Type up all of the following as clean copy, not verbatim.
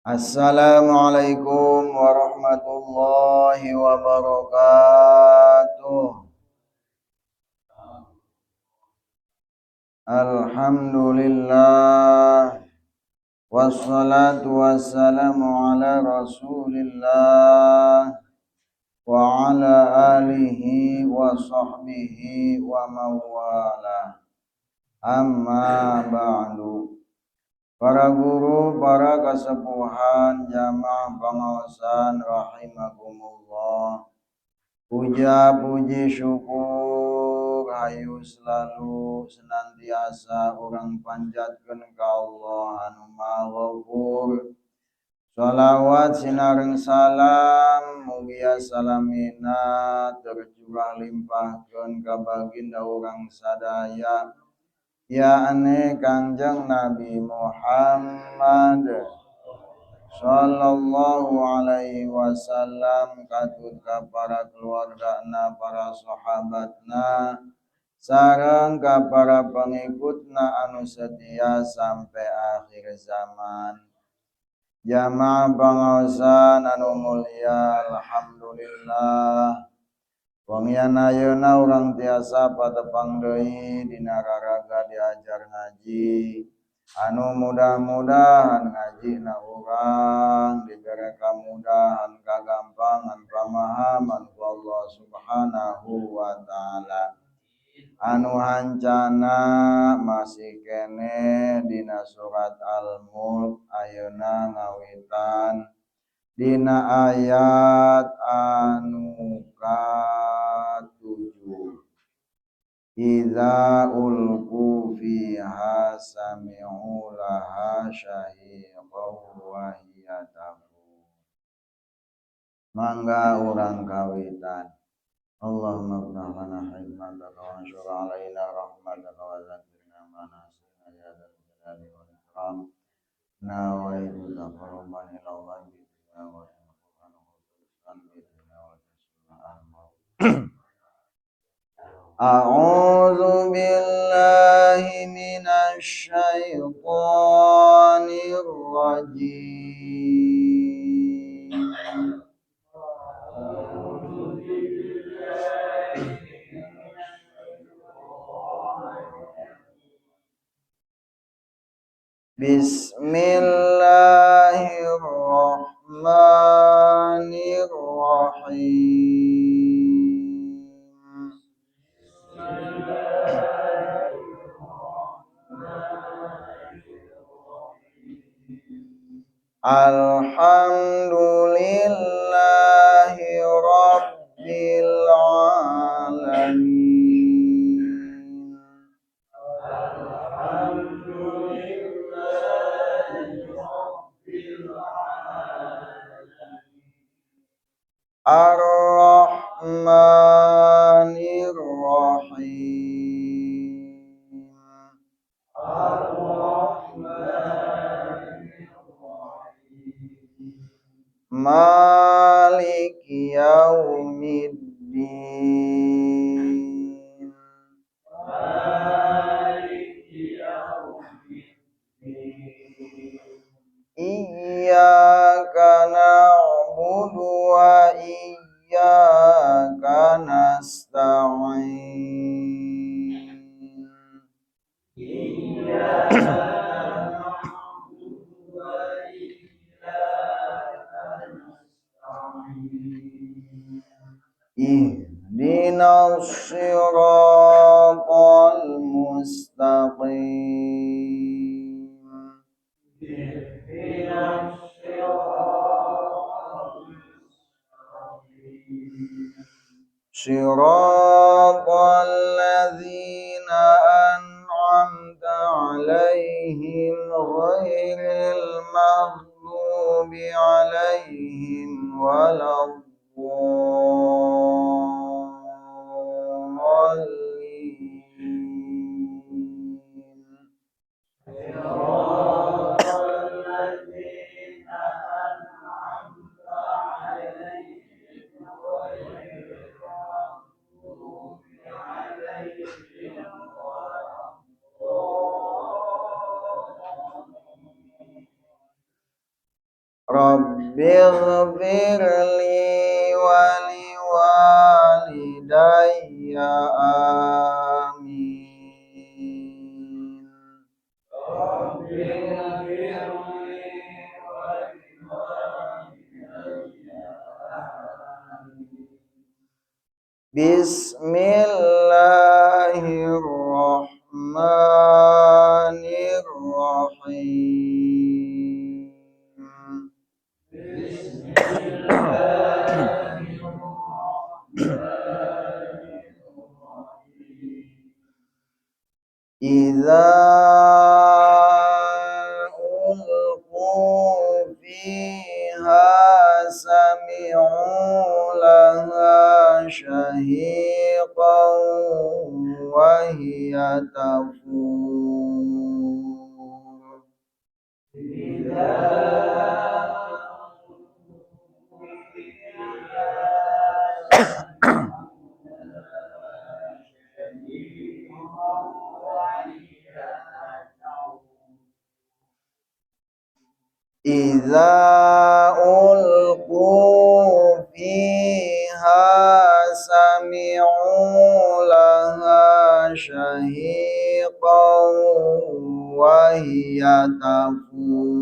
Assalamualaikum warahmatullahi wabarakatuh. Alhamdulillah, wassalatu wassalamu ala Rasulillah wa ala alihi wa sahbihi wa mawalah. Amma ba'du. Para guru, para kasepuhan, jamaah pengawasan rahimakumullah. Puja puji syukur hayu selalu senantiasa urang panjatkeun ka Allah anu Maha Ghafur. Salawat sinareng salam mugia salamina tercurah limpahkeun ka baginda urang sadaya, yakni Kangjeng Nabi Muhammad sallallahu alaihi wasallam, katut ka para keluargana, para sahabatna, sareng ka para pengikutna anu setia sampai akhir zaman. Jamaah pengawasan anu mulia, alhamdulillah wengian ayeuna urang tiasa patepang deui dina raraga diajar ngaji, anu mudah-mudahan ngajina urang dibere kamudahan, kagampangan pamahaman ku Allah Subhanahu wa taala. Anu hancana masih keneh dina surat Al-Mulk, ayeuna ngawitan dina ayat anu ka-7. Idza ulqu fiha sami'u laha syahiqan wa hiya tafur. Mangga urang kawitan. Allahumma iftah lana hikmataka wa anshur alaina rahmataka wa zakkirna ma nasina ya dzal jalali wal ikram. Nawaitu taqarruban ila Allah bi tilawati al-Qur'an wa tilawati al-maut. A'udzu billahi minasy syaithanir rajim. Bismillahirrahmanirrahim. Alhamdulillahi rabbil alamin. Ar-Rahmanir Rahim. Ar-Rahmanir Rahim. Maliki yaumiddin. Maliki yaumiddin. Iyyaka na'budu wa iyyaka nasta'in. Iyyaka na'budu wa iyyaka nasta'in. Ihdinas siratal mustaqim. Ihdinas siratal mustaqim. Siratal ladzina an'amta 'alaihim ghairil maghdubi 'alaihim waladdallin. Siratal ladzina an'amta 'alaihim ghairil maghdubi 'alaihim. Rabbighfir li wa liwalidayya amin. Bismillahirrahmanirrahim. Idza ulqu fiha sami'u laha syahiqan wa hiya tafur. Idza ulqu fiha sami'u laha syahiqan wa hiya tafur.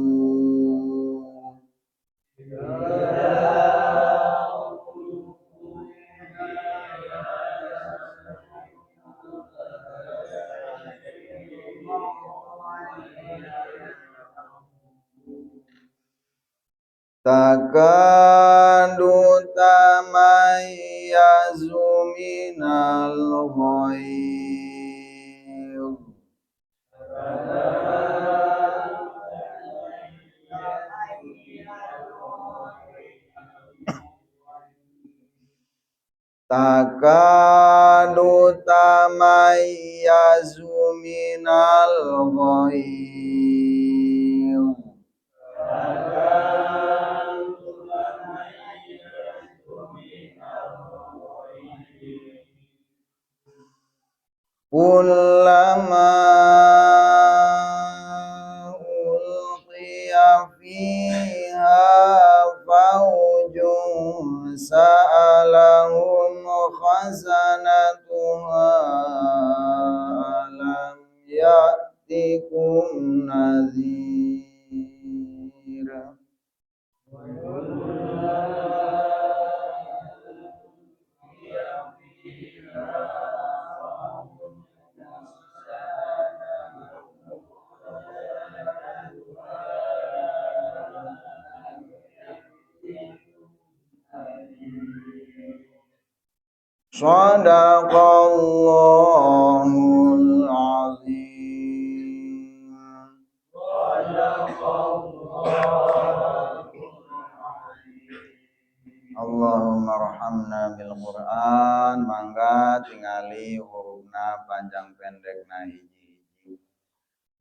Takadu tamayyazu minal ghaidh. Takadu tamayyazu minal ghaidh. Kullama ulqiya fiha fawjun sa'alahum khazanatuha alam ya'tikum nadhir. Shadaqallahul azim. Allahumma arhamna bil Qur'an. Mangga tingali hurufna panjang pendekna hiji-hiji.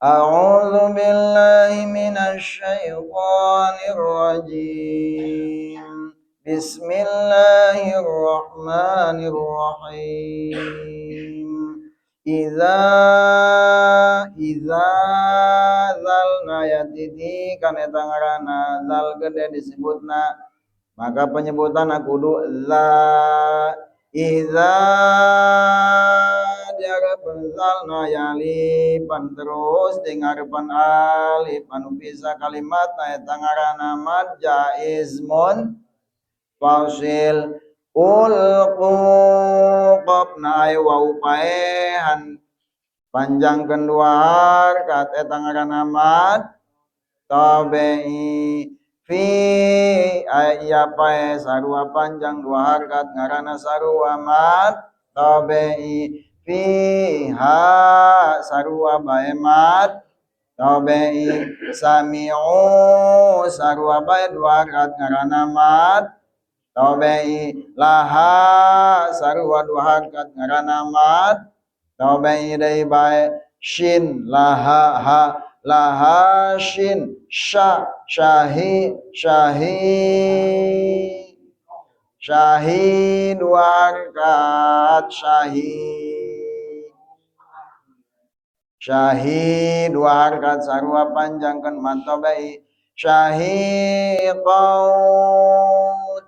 A'udzu billahi minasy syaithanir rajim. Bismillahirrahmanirrahim. Idza idza zalna yatiti kana eta ngaranna zal gede disebutna, maka penyebutan kudu za. Idza diarepan zalna yalipan terus di ngarepan alif anu bisa kalimatna eta ngaranna mad jaizmun fasil. Ulqu qafna ay wau paehan panjangkeun dua harkat eta ngaranna mad tabi'i. Fi ay ya pae sarua panjang dua harkat ngaranna sarua mad tabi'i. Fi ha sarua bae mad tabi'i. Sami'u sarua bae dua harkat ngaranna mad tabi'i. Laha sarua dua harkat ngaranna mad tabi'i deui bae. Shin laha ha laha shin sha syahi syahi syahi dua harkat syahi syahi dua harkat sarua panjangkeun mad tabi'i. Syahiqau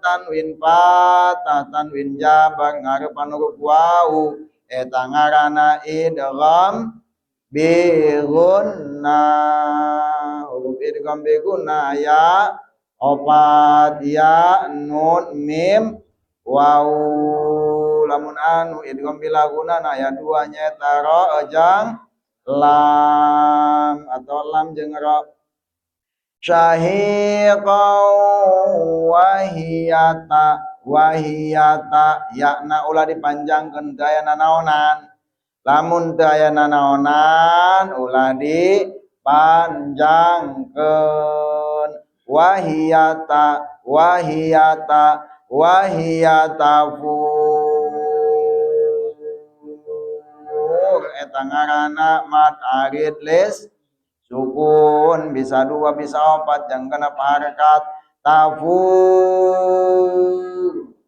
tanwin patah tanwin jabar ngarepan huruf wau eta ngaranna idgham bi gunna. Huruf idgham bi gunna aya opat, ya, nun, mim, wau. Lamun anu idgham bila gunna aya dua nyaeta ra jeung lam atau lam jeung ra. Syahiqau wahiyata wahiyata yakna ulah dipanjangkeun teu aya nanaonan. Lamun teu aya nanaonan ulah dipanjangkeun. Wahiyata wahiyata wahiyata fur eta ngaranna mad arid lis sukun, bisa dua bisa opat yang kena harakat. Tafur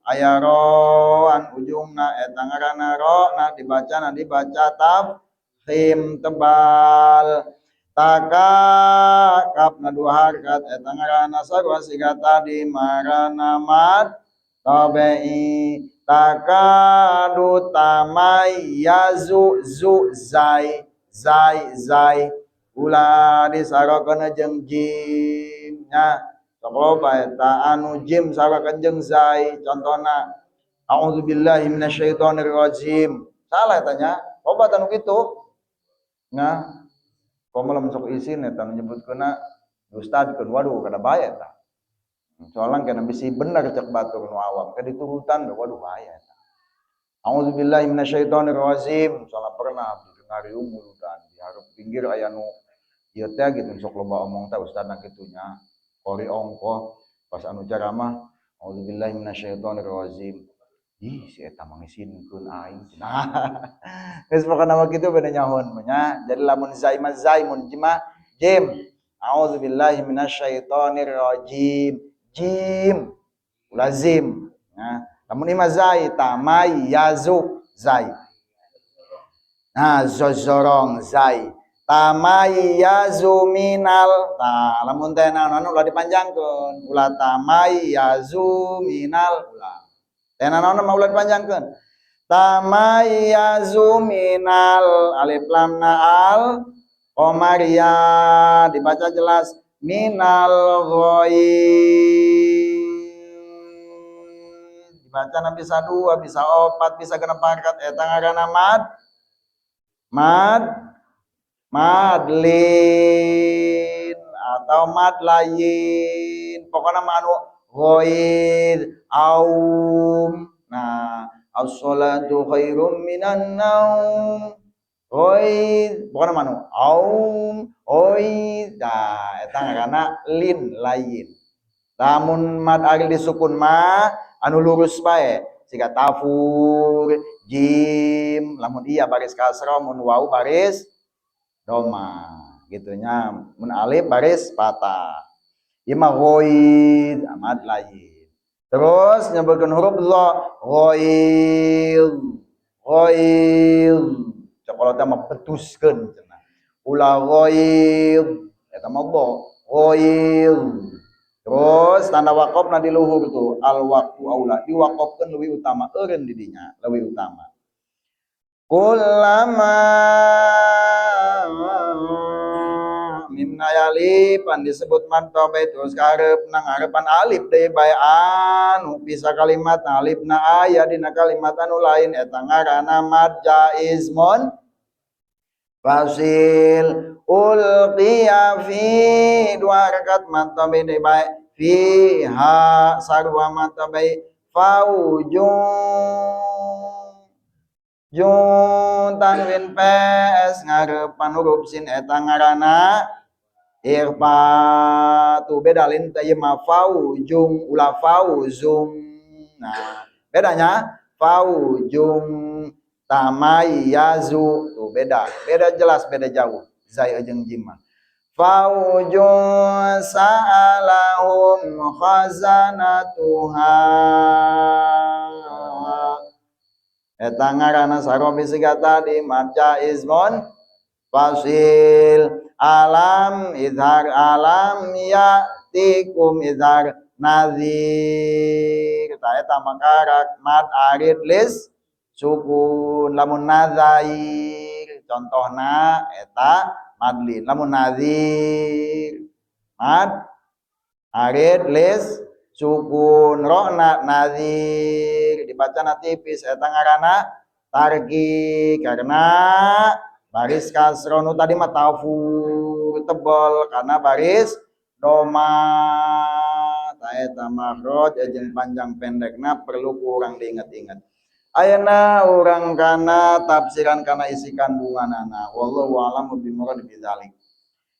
aya roan ujungna eta ngaranna ro na dibaca na dibaca tafhim tebal. Taka kapna dua harakat eta ngaranna sarua siga tadi marana mad tabi'i. Takadu tamayyazu zu zai zai zai ulah disarokeun jeung jim nya. Sok loba eta anu jim sarokeun jeung zai. Contona a'udzubillahi minasyaitonir rajim, salah eta nya, loba tanu kitu nya. Komo lamun sok isin eta nyebutkeunna ustadkeun, waduh kada bae eta. Soalna kana bisi bener cek batur nu awam, ka diturutan waduh bahaya eta. A'udzubillahi minasyaitonir rajim, soalna pernah abdi ngariung muludan di hareup pinggir aya nu ieu teh gitu sok loba omong teh ustadna kitu nya. Qori ongkoh pas anu ceramah a'udzubillahi minasyaitonir rajim. Ih si eta mah ngisinkeun aing. Nah, geus pokona mah kitu beda nyahoan mah nya. Jadi lamun zai mah zai, mun jim mah jim. A'udzubillahi minasyaitonir rajim. Jim lazim. Nah, lamun ieu mah zai tamayyazu zai. Nah, zozorong zai. Tamayyazu minal. Tah, lamun teh naon ulah dipanjangkeun. Ulah tamayyazu minal ulah. Teh naon mah ulah dipanjangkeun. Tamayyazu minal alif lam na al qamariyah dibaca jelas minal ghaib. Dibaca na bisa dua, bisa opat, bisa genep pangkat eta ngaranna mad mad madlin atau mad lain. Pokoknya mah anu ghaid aum. Nah, as-salatu khairum minan naum. Ghaid pokoknya mah anu aum ghaid. Nah, eta ngaranna lin lain. Lamun mad akhir disukun mah anu lurus bae siga tafur jim. Lamun iya baris kasrah, mun wau baris doma gitunya, mun alif baris patah. Ieu mah ghaid mad lain. Terus nyebutkeun huruf dha ghaid ghaid. Cek kalau teh mah petuskeun cenah. Ulah ghaid eta mah dha ghaid. Terus tanda waqafna di luhur tuh al waqfu aula diwaqafkeun leuwih utama eureun di dinya leuwih utama. Kullama mim nayalipan disebut mad tabai terus karep nang ngarepan alif deui bae anu bisa kalimat alif na aya dina kalimat anu lain eta ngaranna mad jaizmun fasil. Ulqiya fi dua rakaat mad tabai deui bae fiha sarua mad tabai faujung jun tanwin ps ngarepan huruf sin eta ngaranna ikhfa. Tuh beda lain teh ieu mah faujung ulah fauzung. Nah, bedanya faujung tamayyazu tuh beda, beda jelas beda jauh zai jeung jim mah. Faujung sa'alahum khazanatuha eta ngaranna sarobi siga tadi mad jaizmun fasil. Alam izhar alam ya'tikum izhar nazir ta eta makarak mad arid lis sukun. Lamun nazair contohna eta madlin, lamun nazir mad arid lis sukun, rokna nazir dibaca tipis eta ngaranna tarki karena baris kasroh. Nu tadi mah tafur tebal karena baris doma. Ta eta makhraj jeung panjang pendekna perlu ku urang diinget-inget. Ayeuna urang kana tafsiran kana isi kandunganana. Wallahu a'lamu bimurad bidzalik.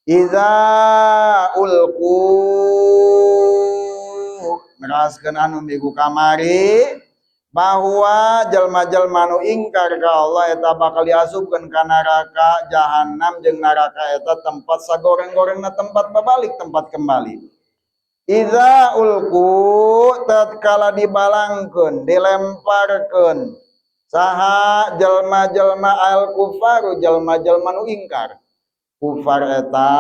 Iza ulqu neraskeun anu minggu kamari bahwa jalma-jalma nu ingkar ka Allah eta bakal diasupkeun ka neraka jahanam, jeung neraka eta tempat sagoreng-gorengna, tempat babalik, tempat kembali. Iza ulqu tatkala dibalangkeun, dilemparkeun saha jalma-jalma al kufaru, jalma-jalma nu ingkar. Kufar eta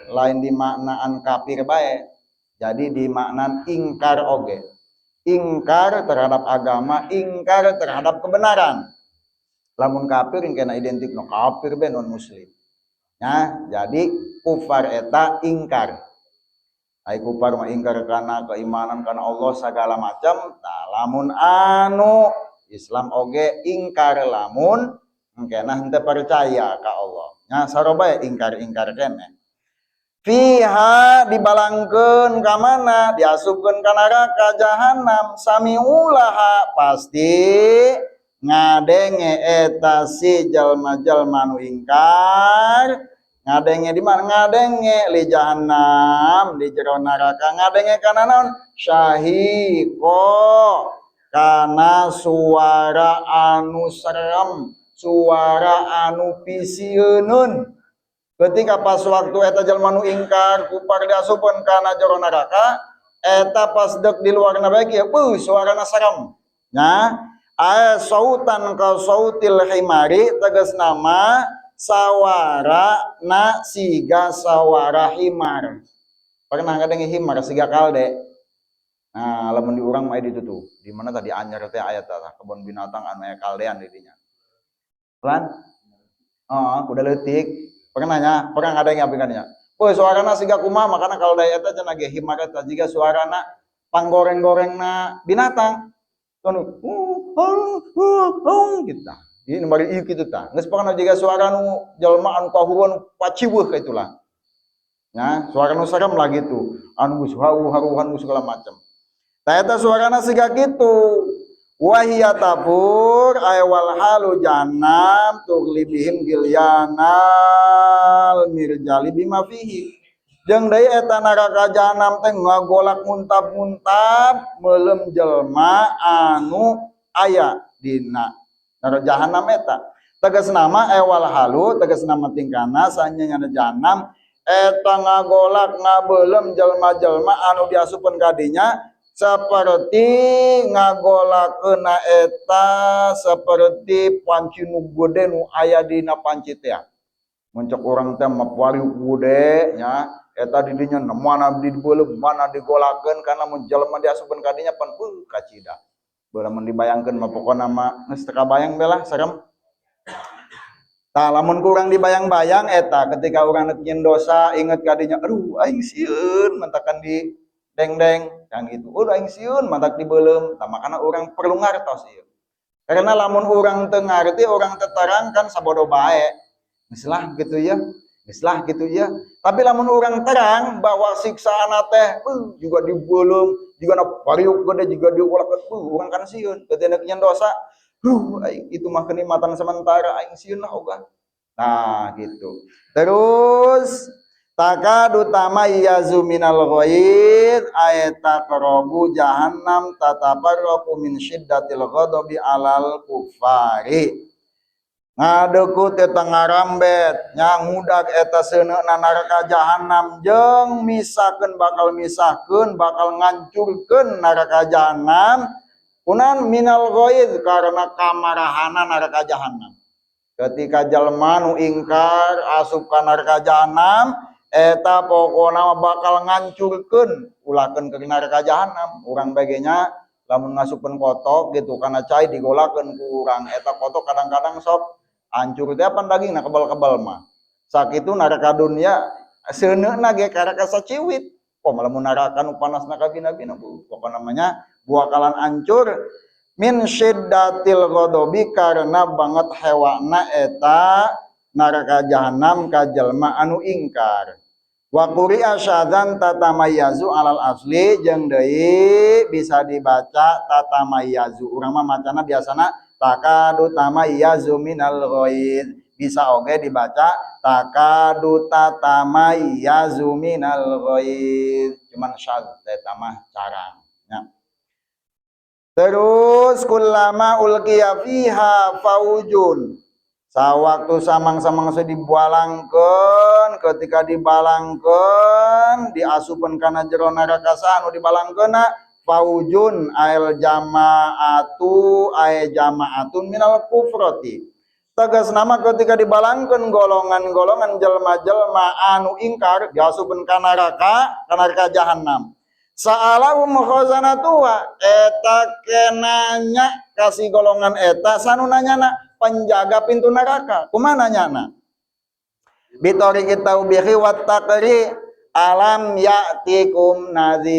lain dimaknaan kafir bae, jadi dimaknaan ingkar oge, ingkar terhadap agama, ingkar terhadap kebenaran. Lamun kafir kena identik no kafir be non muslim. Nah, jadi kufar eta ingkar. Ai kufar mah ingkar karena keimanan karena Allah segala macam. Nah, lamun anu Islam oge ingkar lamun kena henteu percaya ka Allah. Nah, saroba ingkar-ingkar keneh. Fiha dibalangkeun ka mana? Diasupkeun ka neraka jahanam. Sami'ulaha pasti ngadenge eta si jalma-jalma nu ingkar. Ngadenge di mana? Ngadenge li jahannam, di jero neraka. Ngadenge kana naon? Syahiqo, kana suara anu serem, suara anu pisieunun. Ketika pas waktu eta jalma nu ingkar kupar diasupkeun kana jero neraka, eta pas dek di luar bae kieu, beuh suarana serem. Nah, aya sautan ka sautil himari, tegas nama sawara na siga sawara himar. Pernah ngadenge himar siga kalde? Nah, lamun di urang mah ditu tuh. Di mana tadi Anyer teh aya tah kebun binatang anu aya kaldean di dinya. Pelan? Oh, kuda leutik. Pernah nya, pernah ngadenge apikana nya? Woi, suarana siga kumaha? Makana kalde eta cenah ge himar eta jiga suarana panggoreng-gorengna binatang. Anu, gitu tah. Ini bari ieu kitu tah. Geus pokona jiga suara nu jelema anu kahuruan paciweuh ka itulah. Nah, suara nu serem lah gitu. Anu geus haru-haruan segala macam. Tah eta suarana siga kitu. Wahia tafur ay wal halu jahannam tuglibihim gilyanal mirjali bima fihi. Jeung deui eta neraka jahanam teh ngagolak muntab-muntab meuleum jelema anu aya dina neraka jahanam eta. Tegas nama ewal halu, tegas nama tingkana sanya nyana jahanam eta ngagolak ngabeuleum jelma-jelma anu diasupkeun ka dinya seperti ngagolakeuna eta seperti panci nu gede nu aya dina panci teh. Muncul orang teh mapari gede nya eta di dinya mana dibeuleum mana digolakeun karena mun jelema diasupkeun ka dinya pan kacida. Beulah mun dibayangkeun mah pokona mah geus teu kabayang belah serem. Tah lamun kurang dibayang-bayang eta ketika urang neuk nyieun dosa inget ka dinya, aduh aing sieun mentakan di deng-deng kan gitu. Udah aing sieun mantak dibeuleum. Tah makana urang perlu ngartos ieu. Karena lamun urang teu ngarti, urang teu terang kan sabodo bae. Geus lah gitu ya. Geus lah gitu ya. Tapi lamun urang terang bahwa siksaan teh juga dibeuleum, juga na pariuk gede, juga diulak, urang kan sieun. Ketika neuk nyieun dosa, aing itu mah kenikmatan sementara, aing sieun lah ogah. Nah, gitu. Terus takadu tamayyazu minal ghaid ay taqrabu jahannam tatafarraqu min syiddatil ghadabi alal kufari. Ngadeukeut eta ngarambet nyangudag eta seuneuna neraka jahanam jeung misahkeun, bakal misahkeun, bakal ngancurkeun neraka jahanam kunan minal ghaid karena kamarahana neraka jahanam. Ketika jalma nu ingkar asup ka neraka jahanam, eta pokona bakal ngancurkeun ulakeun ke neraka jahanam. Urang bagenya lamun ngasupkeun kotok gitu kana cai digolakeun ku urang, eta kotok kadang-kadang sok hancur teh pan dagingna kebal-kebal mah. Sakitu neraka dunia seuneuna ge karaka saciwit. Kok malah mun neraka nu panasna kabina-bina, bu. Pokona namanya buakalan hancur min syiddatil ghadabi karena banget hewana eta neraka jahanam ka jelma anu ingkar. Wa quri'a syadzan tatamayyazu alal asli jeung deui bisa dibaca tatamayyazu. Urang mah macana biasana takadu tamayyazu minal ghaid. Bisa oge dibaca takadu tatamayyazu minal ghaid. Cuman syadz eta mah carang nya. Terus kullama ulqiya fiha faujun. Sawaktu samang-samang dibalangkeun, ketika dibalangkeun diasupeun kana jero neraka anu dibalangkeunna faujun ail jamaatu ay jamaatun minal kufrati. Tegas nama ketika dibalangkeun golongan-golongan jelma-jelma anu ingkar diasupeun ka neraka, ka neraka jahanam. Sa'alahum khazanatuha eta kenanya kasih golongan eta sanu nanyana penjaga pintu neraka. Kumaha nanyana? Bitoriqit taubihi wat taqri alam ya'tikum nadhir.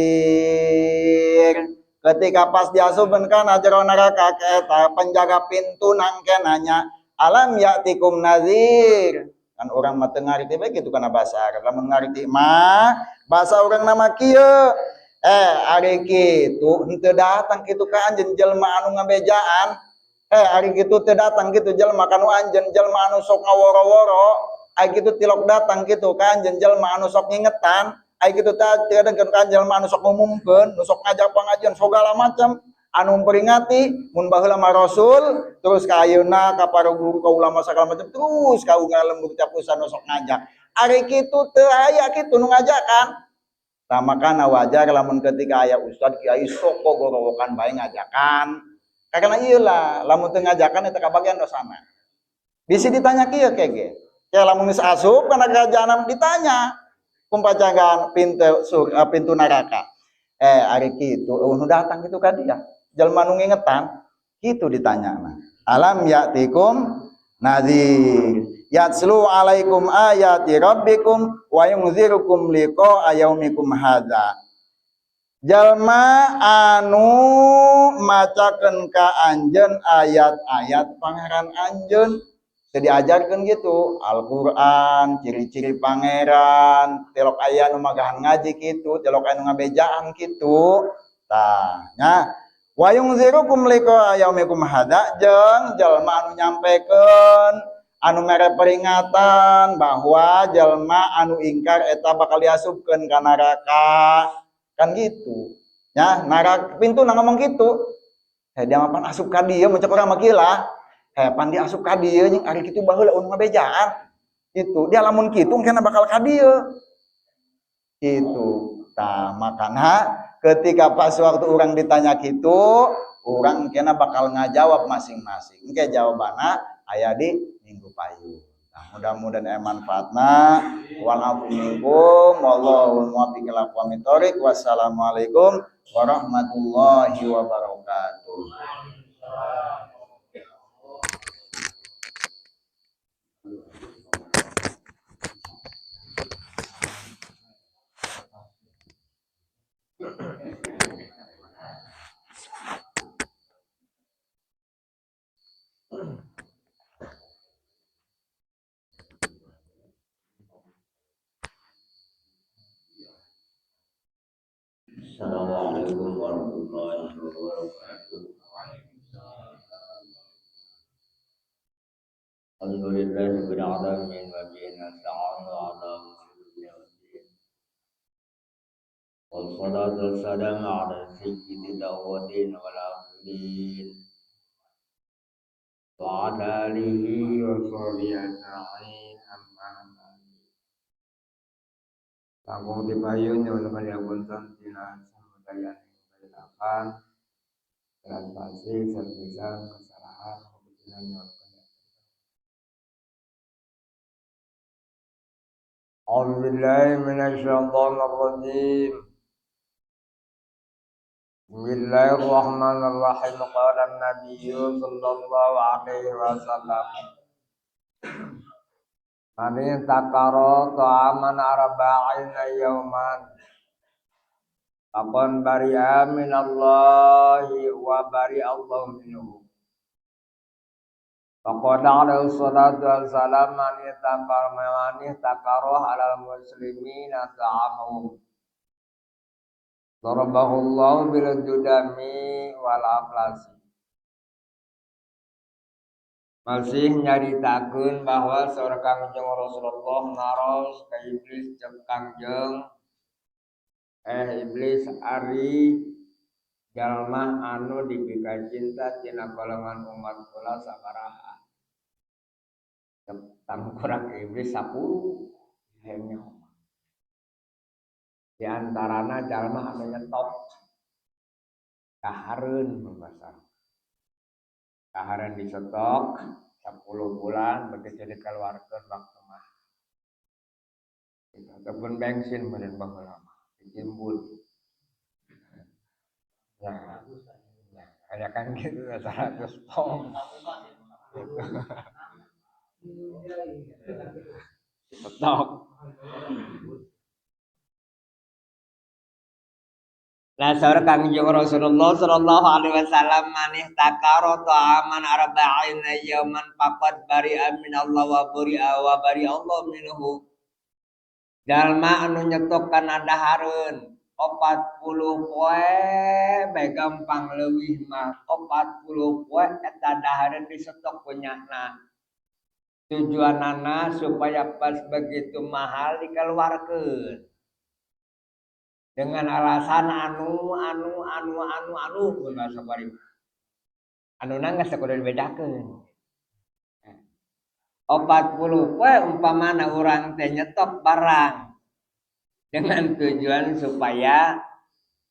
Ketika pas diasupkeun kana jero neraka eta penjaga pintu nangke nanya alam ya'tikum nadhir. Kan urang mah teu ngarti bae kitu kana bahasa Arab. Lamun ngarti mah bahasa urang nama kieu. Ari kitu henteu datang kitu ka anjeun jelema anu ngabejaan. Ari kitu teu datang kitu jelema ka nu anjeun jelema anu sok ngaworo-woro. Ari kitu tilok datang kitu ka anjeun jelema anu sok ngingetan. Ari kitu teh teu datang ka anjeun jelema anu sok ngumumkeun, nu sok ngajak pangajian segala macam anu memperingati mun baheula mah rasul terus ka ayeuna ka para guru ka ulama segala macam terus ka unggal lembur tiap usaha nu sok ngajak. Ari kitu teu aya kitu nu ngajakan. Tah makana wajar lamun ketika aya ustad kiai sok gogorowokan bae ngajakan. Karena ieu lah lamun teu ngajakan eta kabagian dosana. Bisi ditanya kieu kege. Ke lamun geus asup kana kerajaan ditanya kumpacagan pintu surga, pintu neraka. Ari kitu eueuh nu datang kitu ka dia. Jelema nu ngingetan kitu ditanyana. Alam ya'tikum nadhir yatslu alaikum ayati rabbikum wa yunzirukum liqa'a yaumikum hadza. Jalma anu macakeun ka anjeun ayat-ayat pangeran anjeun teu diajarkeun gitu Al-Qur'an ciri-ciri pangeran tilok aya nu magahan ngaji kitu tilok aya nu ngabejaan kitu tah nya wa yunzirukum liqa'a yaumikum hadza jeung jalma anu nyampekeun anu mere peringatan bahwa jalma anu ingkar eta bakal diasupkeun ka neraka kan gitu ya. Neraka pintu na ngomong gitu dia mah pan asup ka dieu mun cek urang mah kieu lah pan diasup ka dieu jeung ari kitu baheula anu ngabejaan gitu dia lamun kitu engkena bakal ka dieu gitu. Tah makana ketika pas waktu orang ditanya gitu orang engkena bakal ngajawab masing-masing. Engke jawabanna aya di minggu payun. Nah, mudah-mudahan manfaatna. Wal afu minkum wallahul muwaffiq ila aqwamit thoriq. Wassalamualaikum warahmatullahi wabarakatuh. Assalamualaikum warahmatullahi wabarakatuh. Alhamdulillahirabbil alamin wa bihi nasta'inu ala umuri dunya. Wassalatu wassalamu ala sayyidil awwalin wal akhirin wa ala alihi wa sahbihi ajma'in. Amma ba'd. Langkung dipayun nyuwun pangapunten dina samudayan kailapan dan pasti servisan kesalahan kebetulan nyuwun. A'udzu billahi minasyaitonir rajim. Bismillahirrahmanirrahim. Qala an-nabiyyu sallallahu alaihi wasallam. Man takara ta'aman arba'ina yawman faqad bari'a minallahi wa bari'a Allahu minhu. Faqad alaihi salatu wassalam man takara alal muslimina ta'amuhum darabahu Allahu bil judami wal aflasi. Masih nyaritakeun bahwa saur Kangjeng Rasulullah naros ka iblis jeung Kangjeng, iblis ari jalma anu dipika cinta tina golongan umat kula sabaraha. Tangkurak iblis 10 hanya. Di antarana jalma anu nyetok kahareun membasar. Kahareun disetok 10 bulan begitu dikeluarkan waktu mah. Itu ataupun bensin meureun baheula mah ditimbun. Nah, kayak kan gitu 100 tong. Gitu. Setok. Lah saur Kangjeng Rasulullah sallallahu alaihi wasallam manih takara ta'aman arba'ina yawman faqad bari'a minallah wa bari'a wa bari'a Allah minhu. Jalma anu nyetok kana dahareun 40 poe bae gampang leuwih mah 40 poe eta dahareun disetok kunyana. Tujuanana supaya pas begitu mahal dikeluarkeun. Dengan alasan anu anu anu anu anu pun bahasa bari. Anu geus kudu dibedakeun. 40 poe umpamana urang teh nyetok barang dengan tujuan supaya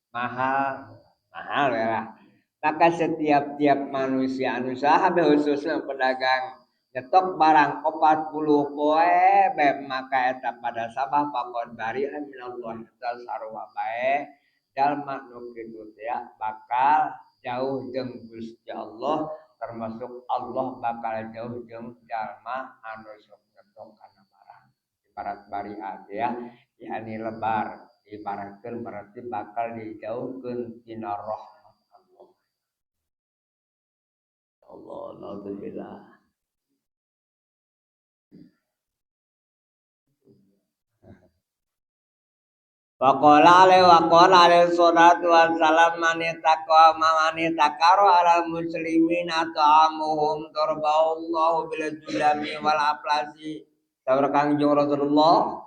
mahal, mahal ya. Maka setiap-tiap manusia anu saha khususnya pedagang nyetok barang 40 poe bae maka eta pada sabah pakon bari minallah eta sarua bae jalma nu kitu teh bakal jauh jeung Gusti Allah, termasuk Allah bakal jauh jeung jalma anu sok nyetok kana barang. Ibarat bari ya, yakni lebar ibaratkeun berarti bakal dijauhkeun tina rahmat Allah. Allah naudzubillah. Waqala alaihi wa qala alaihi salatu wassalam man taqwa man taqara ala muslimina ta'amuhum darballahu bil julami wal aflasi. Saur Kangjeng Rasulullah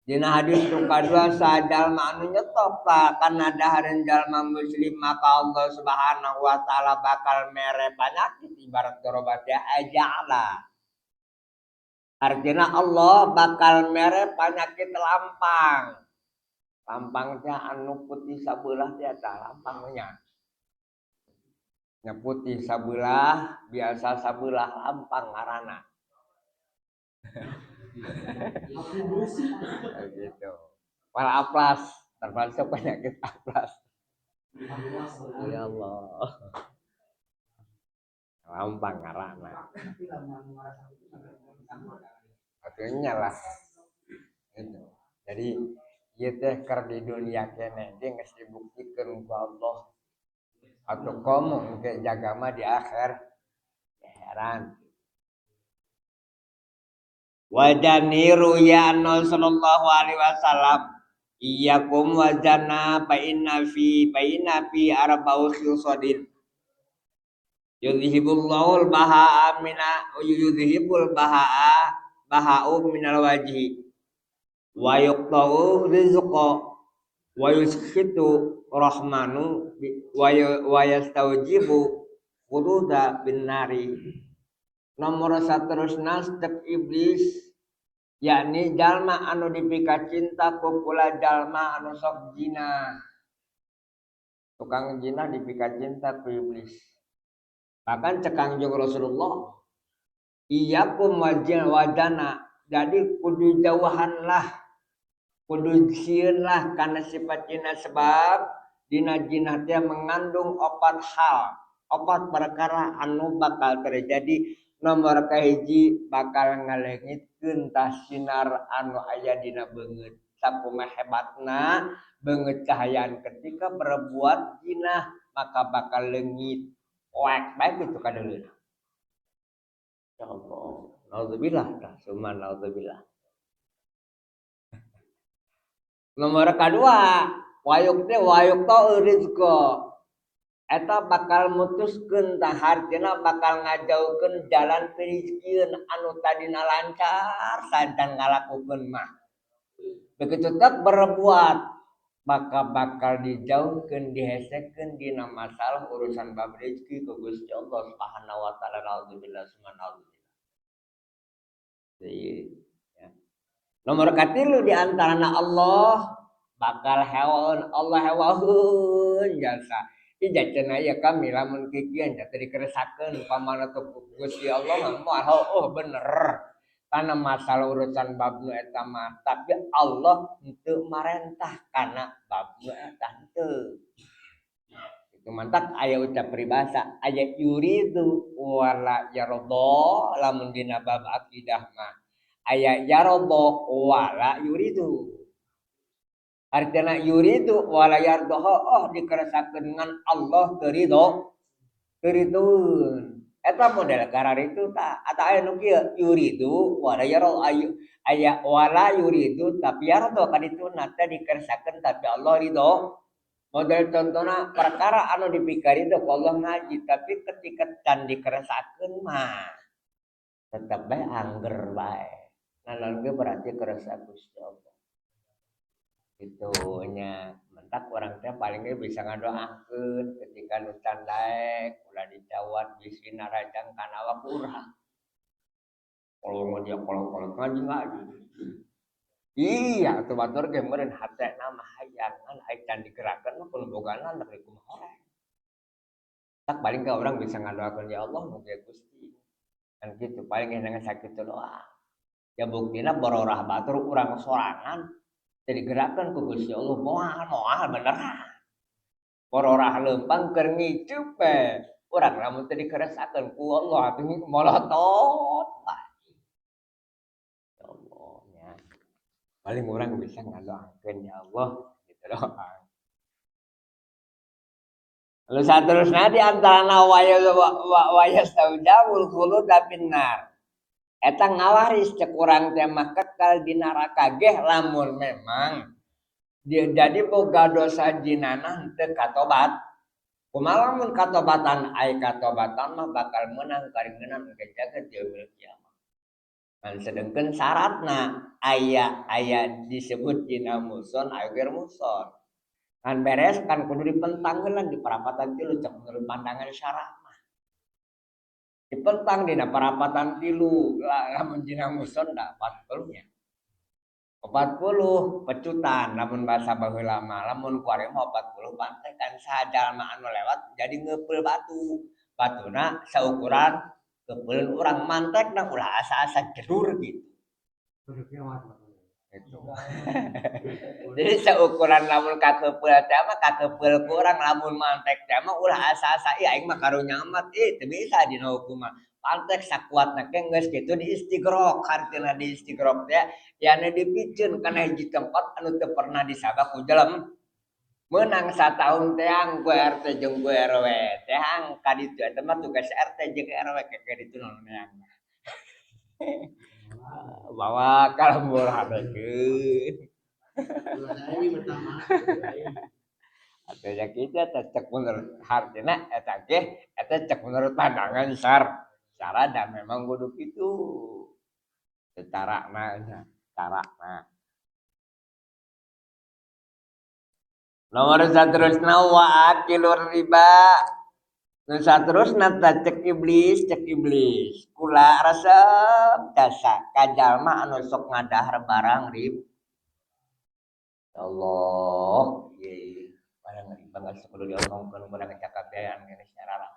dina hadis nu kadua sajalma anu nyetok kana dahareun jalma muslim maka Allah Subhanahu wa taala bakal mere panyakit ibarat dorobat ya ajala. Artinya Allah bakal mere penyakit lampang. Lampang teh anu putih sabelah teh eta lampangnya. Nya putih sabelah, biasa sabelah lampang ngaranna. Gitu. Wal aplas, termasuk penyakit aplas. Ya Allah. Lampang ngaranna. Artinya lah. Gitu. Jadi ieu teh keur di dunia keneh ge geus dibuktikeun ku Allah. Atau komo engke jaga mah di akhir heran. Wajaniru ya sallallahu alaihi wasallam iyyakum wajana fa inna fi arba'u khisadin yudhibullahu al-baha'a mina yudhibul baha'a baha'u minal wajhi wa yuqta'u rizqa wa yuskhitu rahmanu wa yastaujibu khuruda bin nari. Nomor saterusna cek iblis yakni jalma anu dipika cinta ku kula jalma anu sok zina. Tukang zina dipika cinta ku iblis. Bahkan cek Kangjeng Rasulullah iyyakum wajana Jadi kudu jauhan lah, kudu sieun lah karena sifat jinah, sebab dina jinah teh mengandung opat hal, opat perkara anu bakal terjadi. Nomor kahiji bakal ngaleungitkeun tah sinar anu aya dina beungeut. Sakumaha hebatna beungeut cahayaan ketika berbuat jinah maka bakal leungit poek bae kitu kadeuleuna. Ya Allah, naudzubillah tah, summa naudzubillah. Nomor kedua, wayuk teh wayuk tau rizqa. Eta bakal mutuskeun tah, hartina bakal ngajauhkeun jalan pirizkieun anu tadina lancar sancan ngalakukeun mah. Begitu tak berbuat maka bakal dijauhkeun, dihesekeun dina masalah urusan bab rezeki ku Gusti Allah Subhanahu wa taala. Naudzubillah summa naudzubillah. Jadi, ya. Nomor katilu di antarana Allah bakal hewan, Allah hewaun jasa. Ija cenah ya kami lamun kikian jatuh dikeresakeun pamana teu Gusti Allah mah moal oh bener. Karena masalah urusan bab nu eta mah, tapi Allah henteu marentah kana bab nu eta henteu. Itu mantak aya ucap peribahasa, aya yuridu wala yarda lamun dina bab akidah mah. Aya yarda wala yuridu. Artinya yuridu wala yarda, oh dikeresakeun ngan Allah teu ridho, teu ridhoeun. Eta model karar itu ta atau aya nu kieu yuridu wala yarda, ayu aya wala yuridu tapi yarda kadituna teh dikeresakeun tapi Allah ridho. Model contohna perkara anu dipikari itu Allah ngaji, tapi ketika can dikeresakeun mah tetep bae angger bae. Nah, lalu berarti kerasa Gusti Allah. Itu nya mentak orang teh paling ge bisa ngadoakeun ketika nu can daek ulah dicawat bisi narajang kana awak urang. Kalau dia kolong-kolong ngaji ngaji. Iya, atuh batur ge meureun hatena mah hayang ngan ai can digerakkeun mah kudu bogana rek kumaha. Tak paling ke orang bisa ngadoakeun ya Allah mugi Gusti. Kan gitu paling ge dengan sakitu doang. Ya buktina bororah batur urang sorangan jadi gerakan ku Gusti Allah moal moal beneran. Bororah leumpang keur ngicup we. Urang lamun teu dikeresakeun ku Allah atuh molotot. Ya Allah nya. Paling urang bisa ngadoakeun ya Allah gitu doang. Lalu saterusna di antarana waya saujabul khulud finnar. Eta ngawaris cek urang teh mah kekal di neraka geh lamun memang dia jadi boga dosa jinana henteu katobat. Kumaha lamun katobatan ai katobatan mah bakal meunang karingenan engke jagat yaumil kiamah. Ngan sedengkeun syaratna aya aya disebut dina muson ayo ger muson. Ngan beres kan kudu dipentang heula di parapatan tilu cek menurut pandangan syarah mah. Dipentang dina parapatan tilu lamun dina muson da 40 nya. 40 pecutan lamun bahasa baheula mah, lamun kuari mah 40 pantai kan sajalma anu lewat jadi ngeupel batu. Batuna saukuran keupeulun urang mantekna ulah asa-asa jedur gitu. Gitu. Jadi seukuran lamun kakeupel teh mah kakeupel ku urang, lamun mantek teh mah ulah asa-asa ih aing mah karunya amat ih teu bisa dina hukum mah. Pantek sakuatna ge geus kitu diistigrok, hartina diistigrok teh yani dipiceun kana hiji tempat anu teu pernah disabak ku jelema. Meunang sataun teang ku RT jeung ku RW teang ka ditu eta mah tugas RT jeung RW ke ka ditu nu neang. Bawa kalembur hadekeun. Atau ya kita cek menurut hartina eta ge eta cek menurut pandangan syara dan memang kudu kitu. Secara na nya, cara na. Nomor saterusna wa akilur riba. Nu saterusna ta cek iblis, cek iblis. Kula resep jasa ka jalma anu sok ngadahar barang rib. Ya Allah, ieu barang riba geus kudu diomongkeun barang cakabean geus nyarara.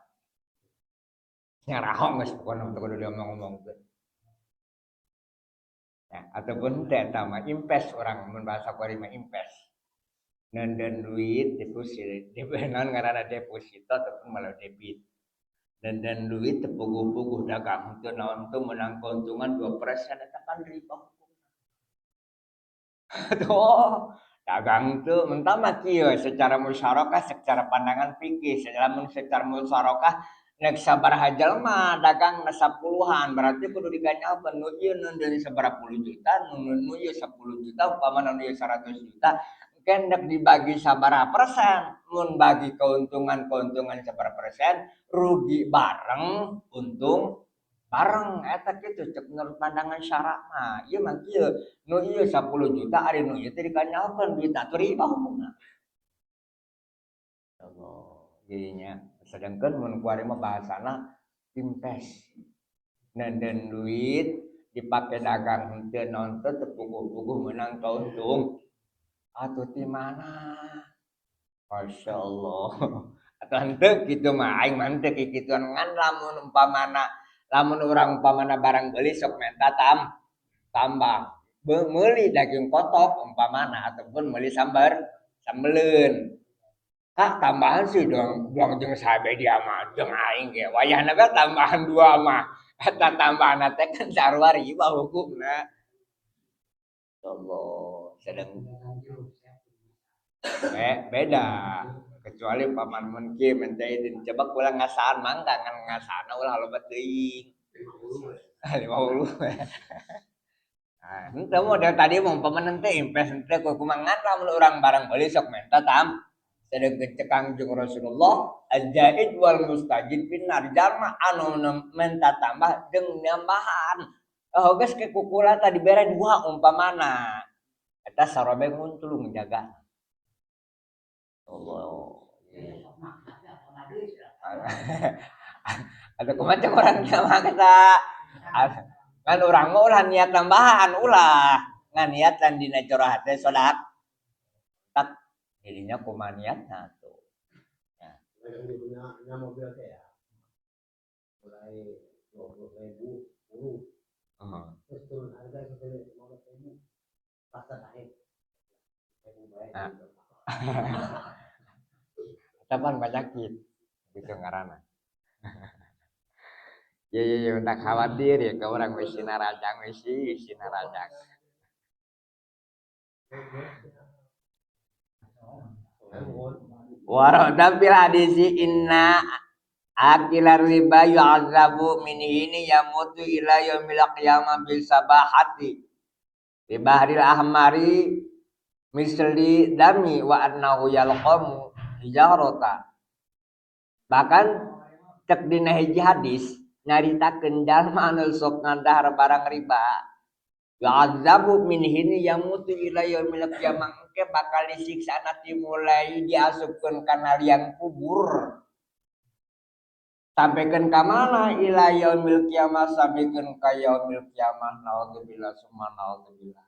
Nyarahong geus pokona teu kudu diomong-omongkeun. Ya, ataupun teh eta mah impes, urang mun bahasa kuari mah impes. Neundeun duit deposit, naon ngaranna, deposito ataupun malah debit. Dan duit teu puguh-puguh dagang teu naon teu menang keuntungan 2%, eta kan riba hukumna. Tuh, dagang tuh mentah mah kieu secara musyarakah, secara pandangan fikih, lamun secara musyarakah nek sabaraha jelema dagang 10-an berarti kudu diganjalkeun, nu ieu neundeun sabaraha puluh juta, nu ieu 10 juta, umpamana nu ieu 100 juta, engke nek dibagi sabaraha persen, mun bagi keuntungan-keuntungan sabaraha persen, rugi bareng, untung bareng, eta kitu cek menurut pandangan syarak mah. Ieu mah kieu, nu ieu 10 juta, ari nu ieu teh diganjalkeun duit, atuh riba hukumna. Allah jadinya, sedangkan mun kuari mah bahasana impes, neundeun duit dipake dagang henteu naon teu puguh-puguh menang kauntung atuh ti mana. Masya Allah, atau henteu kitu mah, aing mah henteu kikituan. Ngan lamun umpamana, lamun urang umpamana barang beli sok menta tambah, meuli daging kotok umpamana ataupun meuli sambar sambeleun, "Kak, tambahan sih dong dong," jeung sabe dia mah jeung aing ge wayahna ge tambahan dua mah, eta tambahan teh kan sarua riba hukumna. Allah, sedang beda, kecuali paman mun kieu minta izin, coba kula ngasaan, mangga, ngan ngasaan ulah loba teuing, 50. Nah, henteu model tadi mah, umpama henteu impes henteu kumaha, ngan lamun urang barang beli sok menta tam, sedangkan cek Kangjeng Rasulullah, "Al-zaid wal mustazid finnar," jalma anu menta tambah jeung nambahan. Oh, geus ke kukula tadi bere dua umpamana, eta sarobe nguntulung jaga Allah. Atau kumaha cek urang mah kata kan, urang mah ulah niat tambahan, ulah, ngan niatan dina jero hate sodak tak jadinya, kumaha niatna tuh ya. Yang punya punya mobil teh ya mulai 20 ribu, 10, terus turun harga sampai 15 ribu, pasar naik ribu baik. Nah. Kapan penyakit gitu ngaranna ya ya ya, tak khawatir ya ke orang wis narajang, wis isi narajang. Warada fil hadisi, inna akilar riba yu'adzabu min hini yamutu ila yaumil qiyamah bil sabahati bi bahril ahmari misli dami wa annahu yalqamu hijarata. Bahkan cek dina hiji hadis nyaritakeun jalma anu sok ngadahar barang riba, yu'adzabu min hini yamutu ila yaumil qiyamah, engke bakal disiksa nanti mulai diasupkeun kana liang kubur sampaikan ka mana, ila yaumil qiyamah, sampaikan ka yaumil qiyamah. Naudzubillah summa naudzubillah.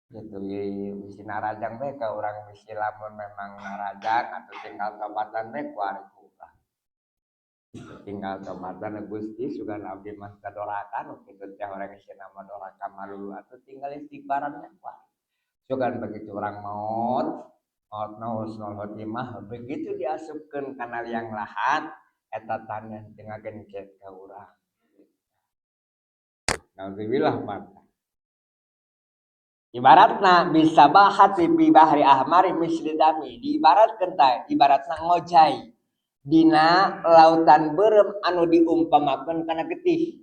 Gitu ya, bisi narajang bae ka urang, bisi lamun memang narajang atau tinggal tobatan bae ku lah, tinggal tobatan, "Gusti, sugan abdi mah kadoraka nu kitu teh," urang isina mah doraka malulu atau tinggal istighfaran kuari. Sugan begitu orang maut, maut husnul khotimah, begitu diasupkeun kana liang lahat, eta tanah teu ngagencet ka urang. Nauzubillah mata. Ibaratna bisa bahati fi bahri ahmari misli dami, diibaratkeun tah ibaratna ngojay dina lautan beureum anu diumpamakeun kana getih.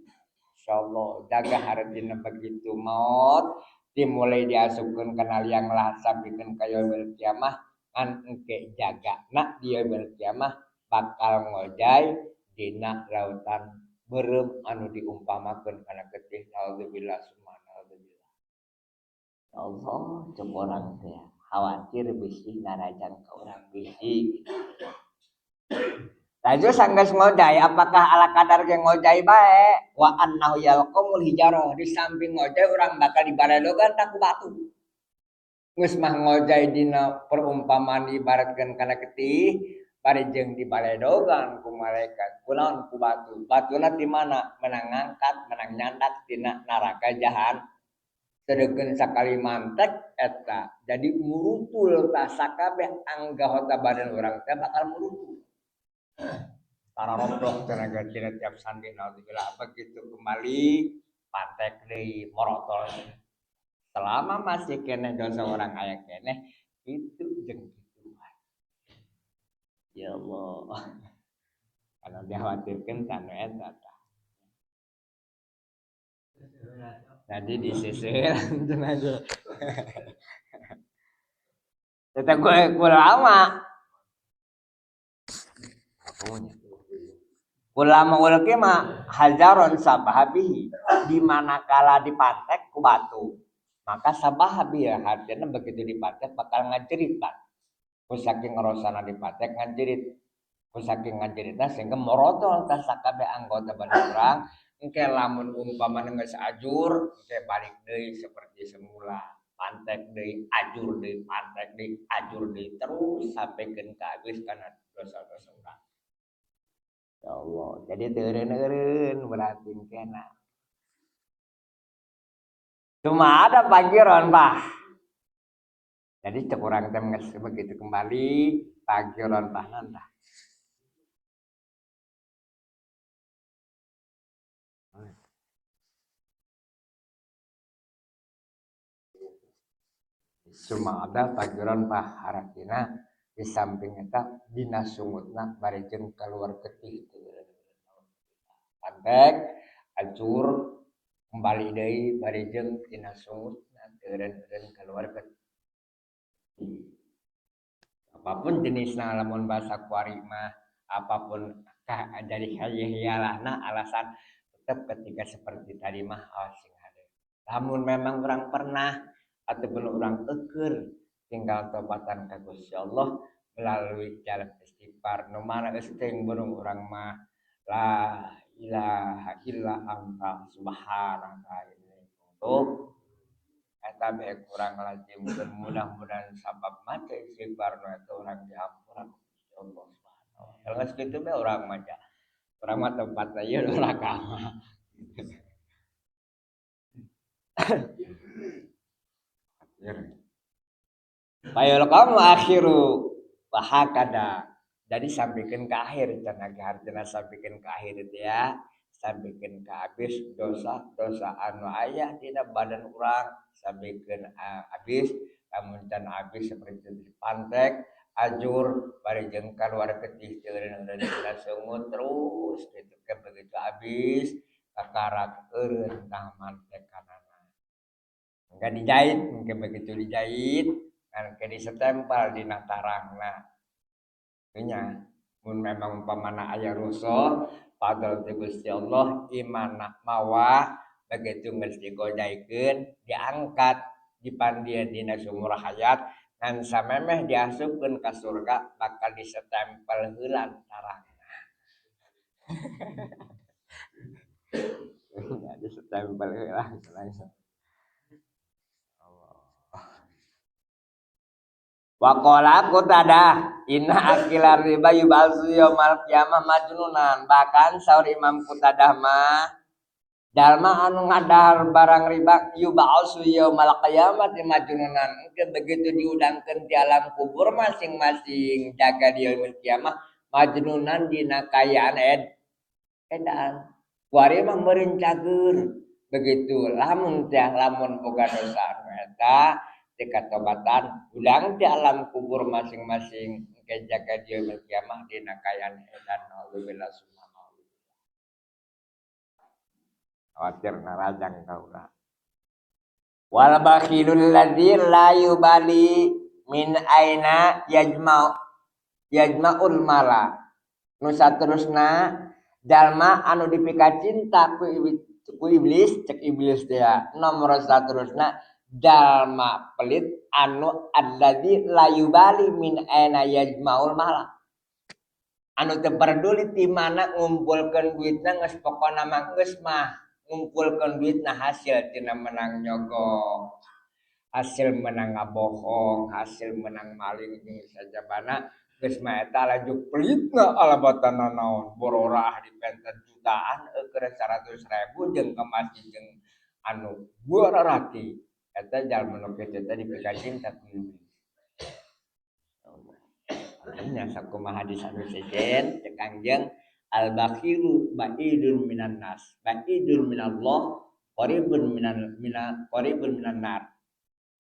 Insyaallah jaga hartina begitu maut dimulai diasupkeun kana liang lahat sampikeun ka yaumil kiamah, ngan engke jagana di yaumil kiamah bakal ngojay dina lautan beureum anu diumpamakeun kana getih. Naudzubillah summa naudzubillah. Ya Allah, cek orang teh khawatir bisi narajang ka urang, bisi. Laju sanggeus ngojay, apakah ala kadar ge ngojay bae? Wa annahu yalqamul hijarah, di samping ngojay urang bakal dibaradogan ku batu. Geus mah ngojay dina perumpamaan ibaratkeun kana getih, Bari jeung dibaledogan ku malaikat kunaon ku batu. Batuna di mana? Menang ngangkat, menang nyandak tina neraka jahan. Sedengkeun sakali mantek eta jadi murutul tah sakabeh anggota badan urang teh bakal murutul. Tararoblok tenaga tina tiap sandi naudzubillah. Begitu kembali pantek deui morotol. Selama masih keneh dosa orang aya keneh itu jeung kitu. Ya Allah. Kalau dikhawatirkeun tanu eta tah. Jadi disisir aja. Tetap gue lama. Ulama ulki mah hajaron sabahabihi di mana kala dipantek ku batu. Maka sabahabi ya artinya begitu dipantek bakal ngajerit pak. Ku saking ngerosana dipantek ngajerit. Ku saking ngajeritna sehingga morotol tah sakabeh anggota badan urang. Engke lamun umpamana geus ajur, engke balik deui seperti semula. Pantek deui, ajur deui, pantek deui, ajur deui terus sampikeun ka habis kana dosa-dosa urang. Ya Allah, jadi teu eureun-eureun berarti kena. Cuma ada pagiron, Pak. Jadi cek urang teh geus begitu kembali pagiron pah nantah. Cuma ada pagiron pah haratina di samping eta dina sungutna bari jeung keluar getih pantek acur kembali deui bari jeung dina sungutna teureun-eureun keluar getih. Apapun jenisna lamun bahasa kuari mah apapun dari hayalahna alasan tetep ketika seperti tadi mah awas sing hade. Lamun memang urang pernah ataupun urang eukeur tinggal tobatan ka Gusti Allah melalui jalan istighfar nu mana geus teuing burung urang mah la ilaha illa anta subhanaka inni kuntu eta bae kurang lazimkeun mudah-mudahan sabab maca istighfar nu eta urang dihampura ku Gusti Allah subhanahu wa taala. Geus kitu bae urang mah urang mah tempatna ieu neraka mah. Fayulqamu akhiru wahakada. Jadi sampaikan ke akhir cenah hartina sampaikan ke akhir itu ya. Sampaikan ke habis dosa-dosa anu aya dina badan urang sampaikan habis lamun can habis seperti dipantek ajur bari jeung kaluar getih teureun dina sungut terus kitu ke begitu habis kakarak eureun tah mantekanana. Engke dijahit, engke begitu dijahit, engke disetempel dina tarangna. Nya, mun memang umpamana aya rusuh, fadl ti Gusti Allah imana mawa begitu geus digojaikeun, diangkat dipandian dina sumur hayat ngan samemeh diasupkeun ka surga bakal disetempel heula tarangna. Disetempel heula langsung. Waqala Qutadah inna akilar riba yub'atsu yaumal qiyamah majnunan. Bahkan saur Imam Qutadah mah jalma anu ngadahar barang riba yub'atsu yaumal qiyamati majnunan. Engke begitu diudangkeun di alam kubur masing-masing jaga di yaumil qiyamah majnunan dina kayaan edan. Kuari mah meureun cager. Begitu lamun teh lamun boga dosa anu eta dikatobatan ulang di alam kubur masing-masing engke jaga di yaumil kiamah dina kayan edan naudzubillah subhanallah. Khawatir narajang kaula. Wal bakhilul ladzi la yubali min aina yajma'ul mala. Nu saterusna jalma anu dipika cinta ku iblis, cek iblis teh nomor saterusna jalma pelit anu alladzi la yubali min aina yajmaul mala. Anu teu peduli ti mana ngumpulkeun duitna geus pokona mah geus mah ngumpulkeun duitna hasil tina menang nyogok, hasil menang ngabohong, hasil menang maling jeung sajabana Geus mah eta laju pelitna alabatana naon bororah di penten jutaan keur 100.000 jeung ka masjid jeung anu bararati eta jalma nu kitu teh dipikacinta ku iblis. Nya sakumaha hadis anu sejen cek Kangjeng al bakhilu ba'idun minan nas ba'idun minallah qaribun minan mina qaribun minan nar.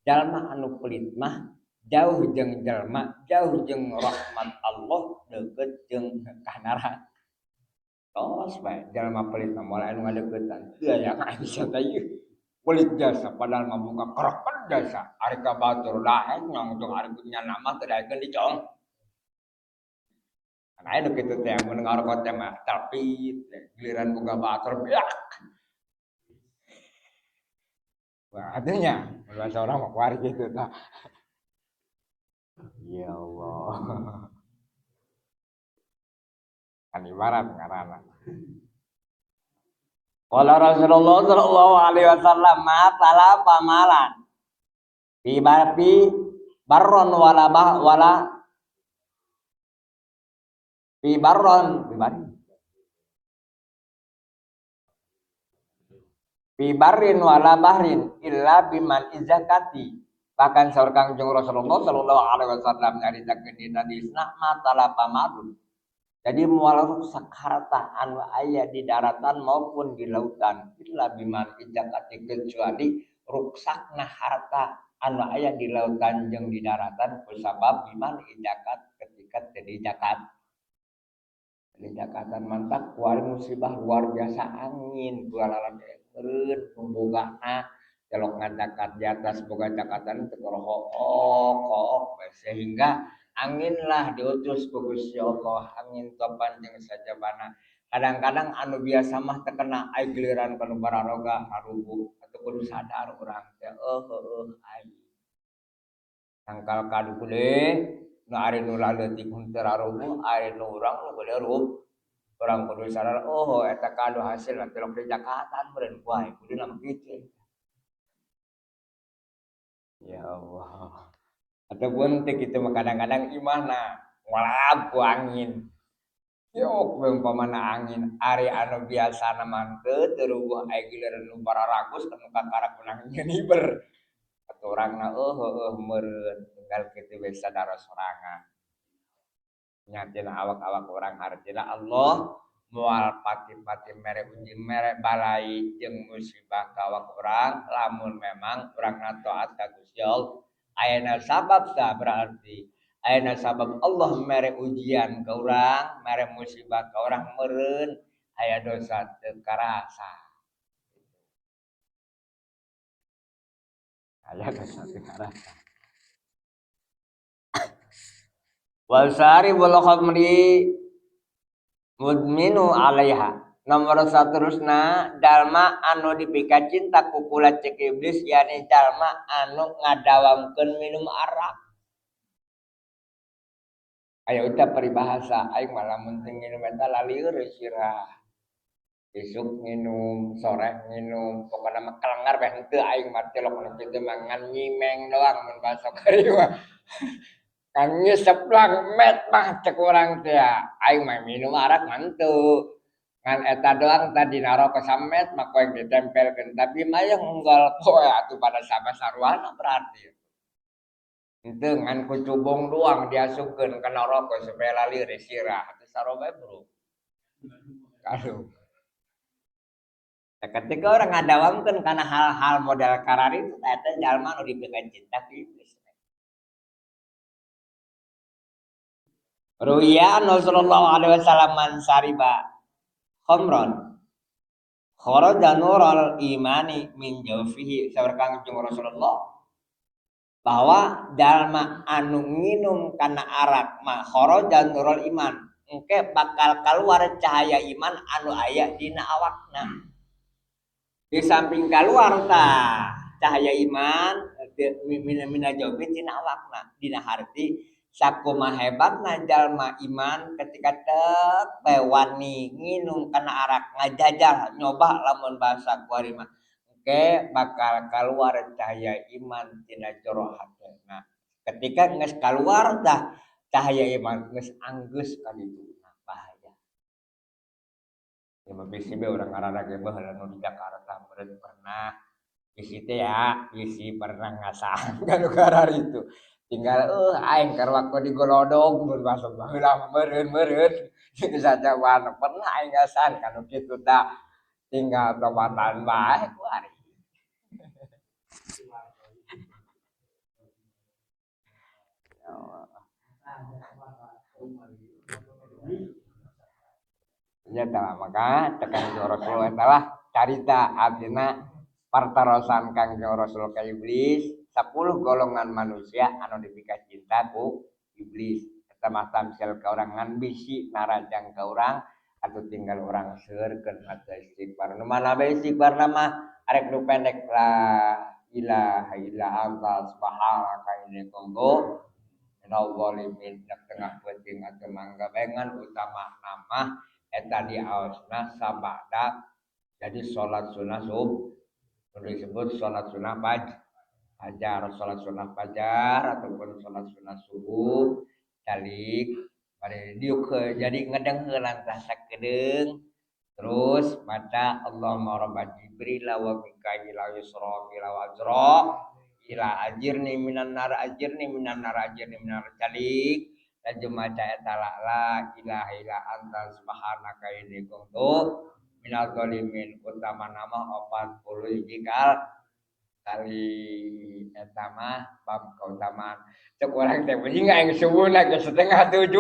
Jalma anu pelit mah jauh jeung jalma, jauh jeung rahmat Allah, deukeut jeung ka neraka. Tos bae jalma pelit mah moal anu ngadeuketan. Teu aya ka Aisyah teh ieu. Pelit jasa padahal mah boga kerekan jasa. Ari ka batur daek nyong ari nyana mah teu daekeun dicong. Kan aya nu kitu teh mun ngarokok teh mah tapi giliran boga batur beak. Wah, artinya bahasa orang mah kuari kitu tah. Ya Allah. Kan ibarat ngaranna. Qala Rasulullah sallallahu alaihi wasallam ma tala pamalan. Fi barfi barron wala bah wala fi barron fi barrin. Fi barrin wala bahrin illa biman izakati. Bahkan saur Kangjeng Rasulullah sallallahu alaihi wasallam nyaritakeun dina hadisna ma talapa madun. Jadi moal rusak harta anu aya di daratan maupun di lautan illa biman izakati kecuali ruksakna harta anu aya di lautan jeung di daratan kusabab biman izakat ketika teu dizakat. Di zakatan mantak kuari musibah luar biasa angin bualalan eureun pembogana celok ngazakat di atas boga zakatan teu korohok sehingga anginlah diutus ku Gusti Allah angin topan jeung sajabana. Kadang-kadang anu biasa mah terkena ai giliran kanu bararoga harubuh atau kudu sadar urang teh heueuh ai tangkal kadu gede nu ari nu laleutik henteu rarubuh ari nu urang nu gede rub urang kudu sadar oh eta kadu hasilna tilok di zakatan meureun ku aing kudu mah kitu. Ya Allah. Ataupun teh kitu mah kadang-kadang imahna ngolab ku angin. Yok umpamana angin ari anu biasana mah teu rubuh ai giliran nu bararagus anu kakarak menang nyeniber. Atuh urangna heueuh meureun tinggal kitu we sadar sorangan. Nyatina awak-awak urang hartina Allah moal pati-pati mere uji mere balai jeung musibah ka awak urang lamun memang urangna taat ka Gusti Allah. Ayana sabab tah berarti ayana sabab Allah mere ujian ka urang, mere musibah ka urang meureun aya dosa teu karasa. Aya dosa teu karasa. Wal saribul khamri mudminu alaiha. Nomor saterusna jalma anu dipika cinta ku kula cek iblis yani jalma anu ngadawamkeun minum arak. Aya ucap peribahasa aing mah lamun teu nginum eta lalieur sirah. Isuk nginum, sore nginum, pokona mah kelengar bae henteu aing mah tilok nu kitu mah ngan nyimeng doang mun basa kari mah. Kan ngisep lang met mah cek urang teh aing mah minum arak mah henteu. Ngan eta doang tadi narok samet mah koe ditempelkeun tapi mah yang unggal poe atuh pada sabah saruana berarti. Henteu ngan kucubung doang diasupkeun ka neraka supaya lalir sirah atuh sarua bae bro. Aduh. Nah, ketika orang ngadawamkeun kana hal-hal model karari itu eta jalma nu diberikan cinta ku iblis. Ruya Rasulullah alaihi wasallam man sariba khamran kharaja nurul imani min jawfihi. Saur Kangjeng Rasulullah bahwa jalma anu nginum kana arak mah kharaja nurul iman engke bakal keluar cahaya iman anu aya dina awakna. Di samping keluar tah cahaya iman mina jawfi dina awakna dina harti sakumaha hebatna jalma iman ketika teu wani nginum kana arak ngajajal nyoba lamun bahasa kuari mah engke bakal keluar cahaya iman tina jero hatena. Ketika geus keluar tah Cahaya iman geus anggeus ka ditu, bahaya. Ya mah bisi be urang ngaranna ge baheula nu di Jakarta meureun pernah bisi teh ya, bisi pernah ngasaan ka nu kararitu. Tinggal aing keur waktu di Golodog mun masuk baheula mah meureun-meureun jeung sajawan pernah aing ngasaan ka nu kitu tah. Tinggal tobatan bae kuari. Ya Allah. Ya tah maka cek Kangjeng Rasul eta lah carita artina partarosan Kangjeng Rasul ka iblis 10 golongan manusia anu dipika cinta ku iblis. Eta mah tamsil ka urang ngan bisi narajang ka urang atuh tinggal urang seueurkeun maca istighfar. Nu mana bae istighfarna mah arek nu pendek la ilaha illa anta subhanaka inni kuntu minal zalimin. Tengah peuting atuh mangga bae ngan utama mah eta diaosna sabada jadi salat sunah sub disebut salat sunah fajar, salat sunah fajar ataupun salat sunah subuh calik bari diuk jadi ngedeng heulan tah sakedeung terus maca Allahumma rabb Jibril wa Mikail wa Israfil wa Azra ila ajirni minan nar ajirni minan nar ajirni minan nar calik laju maca eta la ilaha illa anta subhanaka inni kuntu minal zalimin utama nama 40 hiji kali eta mah bab kautamaan. Cek urang teh bunyi aing subuhna ge 6:30.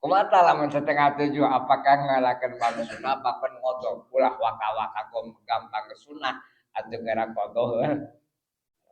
Kumaha tah lamun 6:30 apakah ngalakeun bab sunnah bahkan ngodok ulah waka-waka gampang sunnah atuh geura qadha.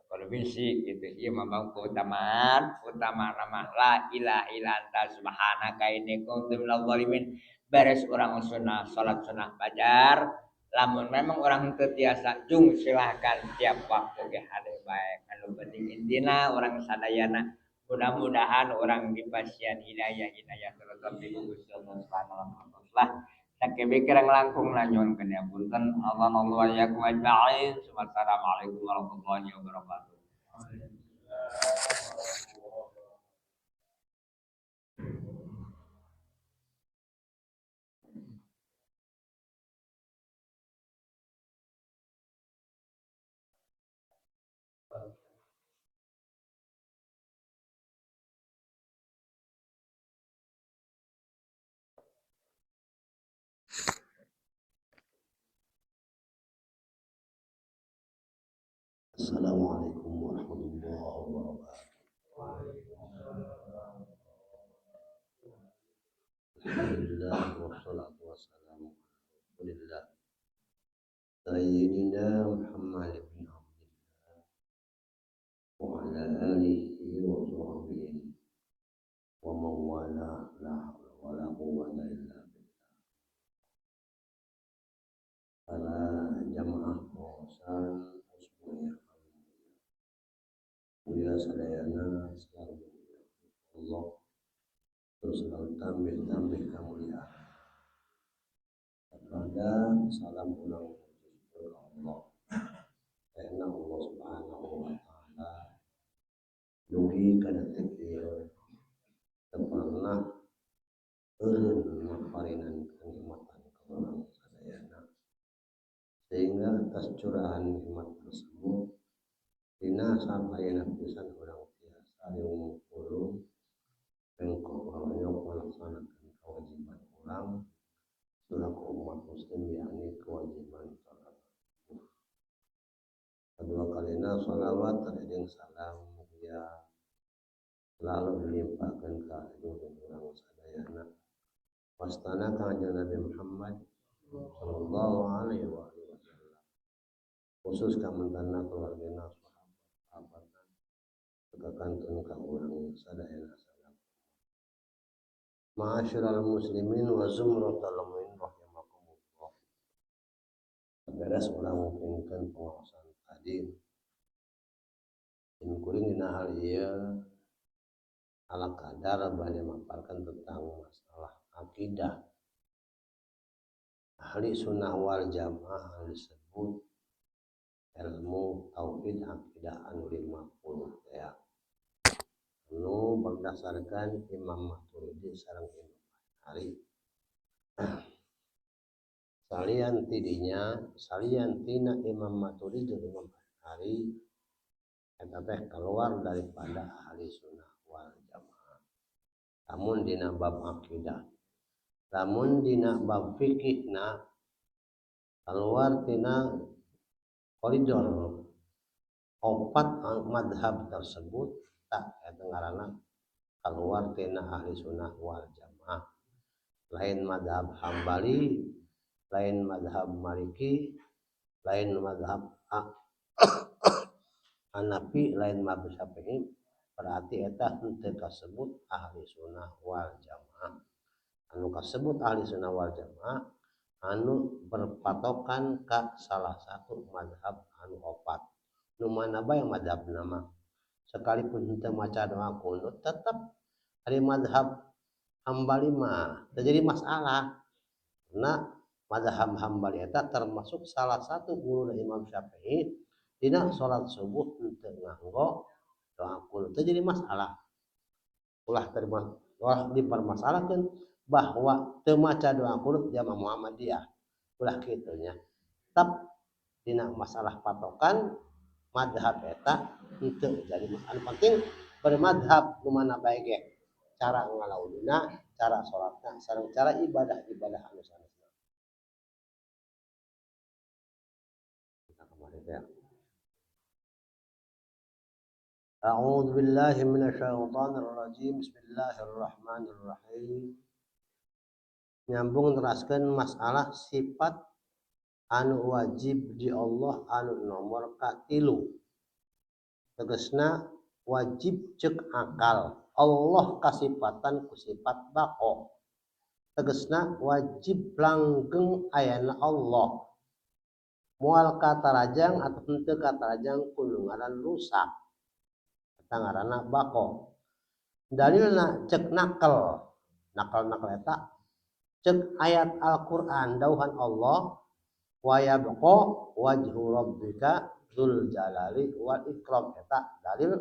Kalau bisi gitu ieu mah bab keutamaan, utama nama la ilaha illa anta subhanaka inni kuntu minal zalimin. Beres urang sunnah salat sunnah fajar, lamun memang urang teu tiasa jung silahkan tiap waktu ge hade bae. Anu penting intina urang sadayana mudah-mudahan urang dipasihan hidayah hidayah terus di Gusti Allah Subhanahu wa taala. Sakebe kirang langkung nyuhunkeun ya punten. Allah wa iyyakum ajmain. Wassalamualaikum warahmatullahi wabarakatuh. Assalamualaikum warahmatullahi wabarakatuh. Alhamdulillah wassalatu wassalamu ala rasulillah sayyidina Muhammad ibn Abdillah wa ala alihi wa sahbihi wa man wala la hawla wa la quwwata illa billah. Para jamaah kawasan mulia sadayana selalu Allah terus selalu tambah-tambah kemuliaan. Kepada salam ulang syukur Allah karena Allah Subhanahu wa taala dugi kana detik ieu teu pernah eureun ngaparinan kenikmatan ka urang sadayana sehingga atas curahan nikmat tersebut dina sampaian pisan urang tiasa riung pengko urang melaksanakan kewajiban urang selaku umat muslim yakni kewajiban salat. Kedua kalina salawat jeung salam mugia selalu dilimpahkan ka urang sadayana wastana kanjeng Nabi Muhammad sallallahu alaihi wasallam khusus ka mentana keluargana kantun ka urang sadayana salam. Ma'asyiral muslimin wa zumratal mu'minin rahimakumullah. Beres urang mungkinkan pengawasan tadi. In kuring dina hal ieu ala kadar bade maparkan tentang masalah akidah. Ahli sunnah wal jamaah disebut ilmu tauhid akidah anu 50 ya. Anu berdasarkan Imam Maturidi sareng Imam Asy'ari. Salian tidinya, salian tina Imam Maturidi jeung Imam Asy'ari eta teh keluar daripada ahli sunnah wal jamaah. Lamun dina bab akidah, lamun dina bab fikihna keluar tina koridor opat madhab tersebut tak eta ngaranna keluar tina ahli sunnah wal jamaah. Lain madhab Hambali, lain madhab Maliki, lain madhab Hanafi, lain madhab Syafi'i, berarti eta henteu kasebut ahli sunnah wal jamaah. Anu kasebut ahli sunnah wal jamaah anu berpatokan ka salah satu madhab anu opat. Nu mana bae madhab nama sekalipun henteu maca doa qunut tetep ari madhab Hambali mah terjadi masalah. Karena madhab Hambali eta termasuk salah satu guru dari Imam Syafi'i dina salat subuh henteu nganggo doa qunut terjadi masalah. Ulah terima, ulah dipermasalahkan bahwa teu maca doa qunut jamaah Muhammadiyah. Ulah kitu nya. Tetap dina masalah patokan madhab eta henteu jadi masalah. Penting bermadhab nu mana bae ge cara ngalauluna, cara salatna, sareng cara ibadah-ibadah anu sanesna. Kita kemarin teh. A'udzu billahi minasyaitonir rajim. Bismillahirrahmanirrahim. Nyambung teraskeun masalah sifat anu wajib di Allah anu nomor 3. Tegasna wajib cek akal. Allah kasipatan ku sifat bako. Tegasna wajib langgeng ayana Allah. Moal katarajang atau henteu katarajang ku nu ngaran rusak. Eta ngaranna bako. Dalilna cek nakal. Nakal-nakal eta cek ayat Al-Qur'an dauhan Allah wa yabqa wajhu rabbika dzul jalali wal ikram. Eta dalil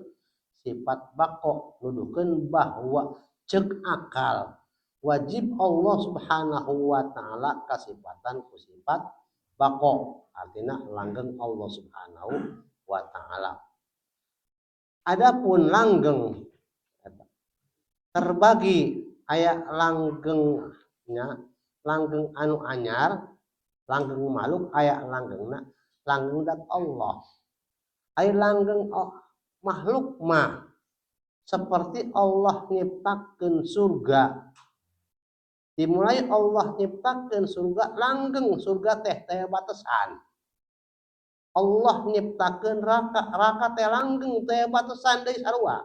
sifat bako nuduhkeun bahwa cek akal wajib Allah Subhanahu wa taala kasipatan ku sifat bako, artinya langgeng Allah Subhanahu wa taala. Adapun langgeng terbagi aya langgengnya, langgeng anu anyar, langgeng makhluk aya langgengna, langgeng dat Allah. Aya langgeng makhluk mah seperti Allah nyiptakeun surga. Dimulai Allah nyiptakeun surga, langgeng surga teh teh batasan. Allah nyiptakeun neraka, neraka teh langgeng teh batasan deui sarua.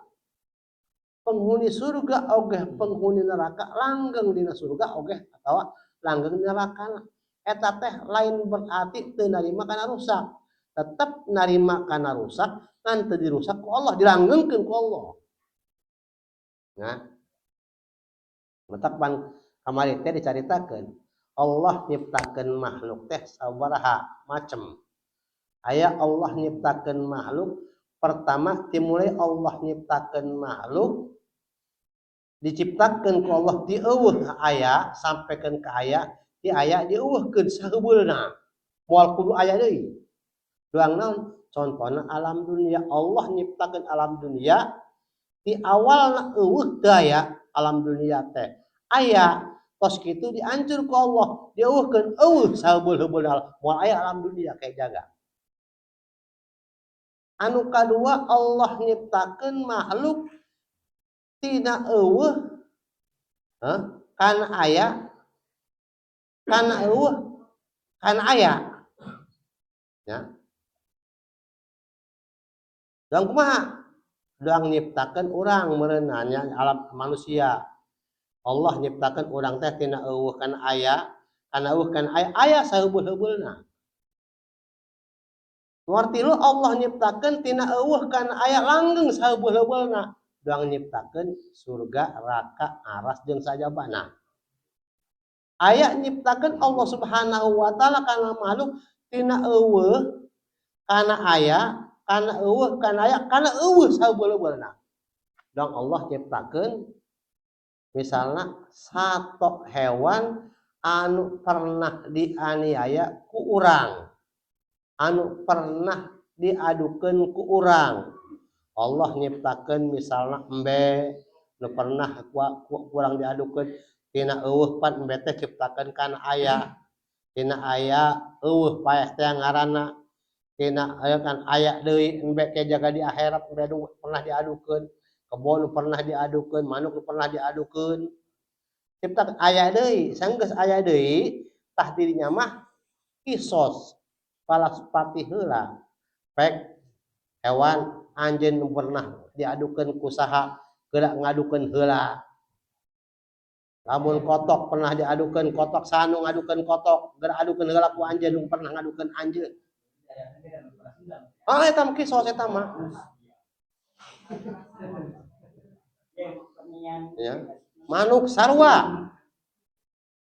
Penghuni surga ogeh penghuni neraka langgeng dina surga ogeh atawa langgeng neraka. Eta teh lain berarti teu narima kana rusak. Tetep narima kana rusak, ngan teu dirusak ku Allah, dilanggengkeun ku Allah. Nah, matak pan kamari teh dicaritakeun Allah nyiptakeun makhluk teh sabaraha macem. Aya Allah nyiptakeun makhluk pertama dimulai Allah nyiptakeun makhluk diciptakeun ku Allah dieuweuh aya sampaikan ka aya di aya dieuweuhkeun saheubeuleuna moal kudu aya deui. Doang naon? Contohna alam dunia, Allah nyiptakeun alam dunia di awalna euweuh teu aya alam dunia teh aya tos kitu diancur ku Allah dieuweuhkeun euweuh saheubeuleuna moal aya alam dunia kayak jaga. Anu kadua Allah nyiptakeun makhluk tina euweuh kana aya kana euweuh kana aya ya. Doang kumaha? Doang nyiptakeun urang meureun nya alam manusia. Allah nyiptakeun urang teh tina euweuh kana aya, kana euweuh kana aya, aya saheubeuh-heubeulna. Nomor 3 Allah nyiptakeun tina euweuh kana aya langgeng saheubeuh-heubeulna. Doang nyiptakeun surga, neraka, aras jeung sajabana. Aya nyiptakeun Allah Subhanahu wa taala kana makhluk tina euweuh kana aya, kana euweuh kana aya, kana euweuh saheubeuh-heubeulna. Dong Allah ciptakeun misalna satu hewan anu pernah dianiaya ku urang, anu pernah diadukeun ku urang. Allah nyiptakeun misalna embe nu pernah ku urang diadukeun tina eueuh pan embe teh ciptakeun kana aya, tina aya eueuh paeh teh ngaranna, tina aya kan aya deui embe ke jaga di akhirat embe nu pernah diadukeun, kebo nu pernah diadukeun, manuk nu pernah diadukeun. Ciptakeun aya deui, sanggeus aya deui tah dirinya mah kisos balaspati heula. Pek hewan anjeun nu pernah diadukeun ku saha geura ngadukeun heula. Lamun kotok pernah diadukeun kotok sanu ngadukeun kotok geura adukeun heula ku anjeun nu pernah ngadukeun anjeun. Ah eta mah kisos eta mah. Ya. Manuk sarua,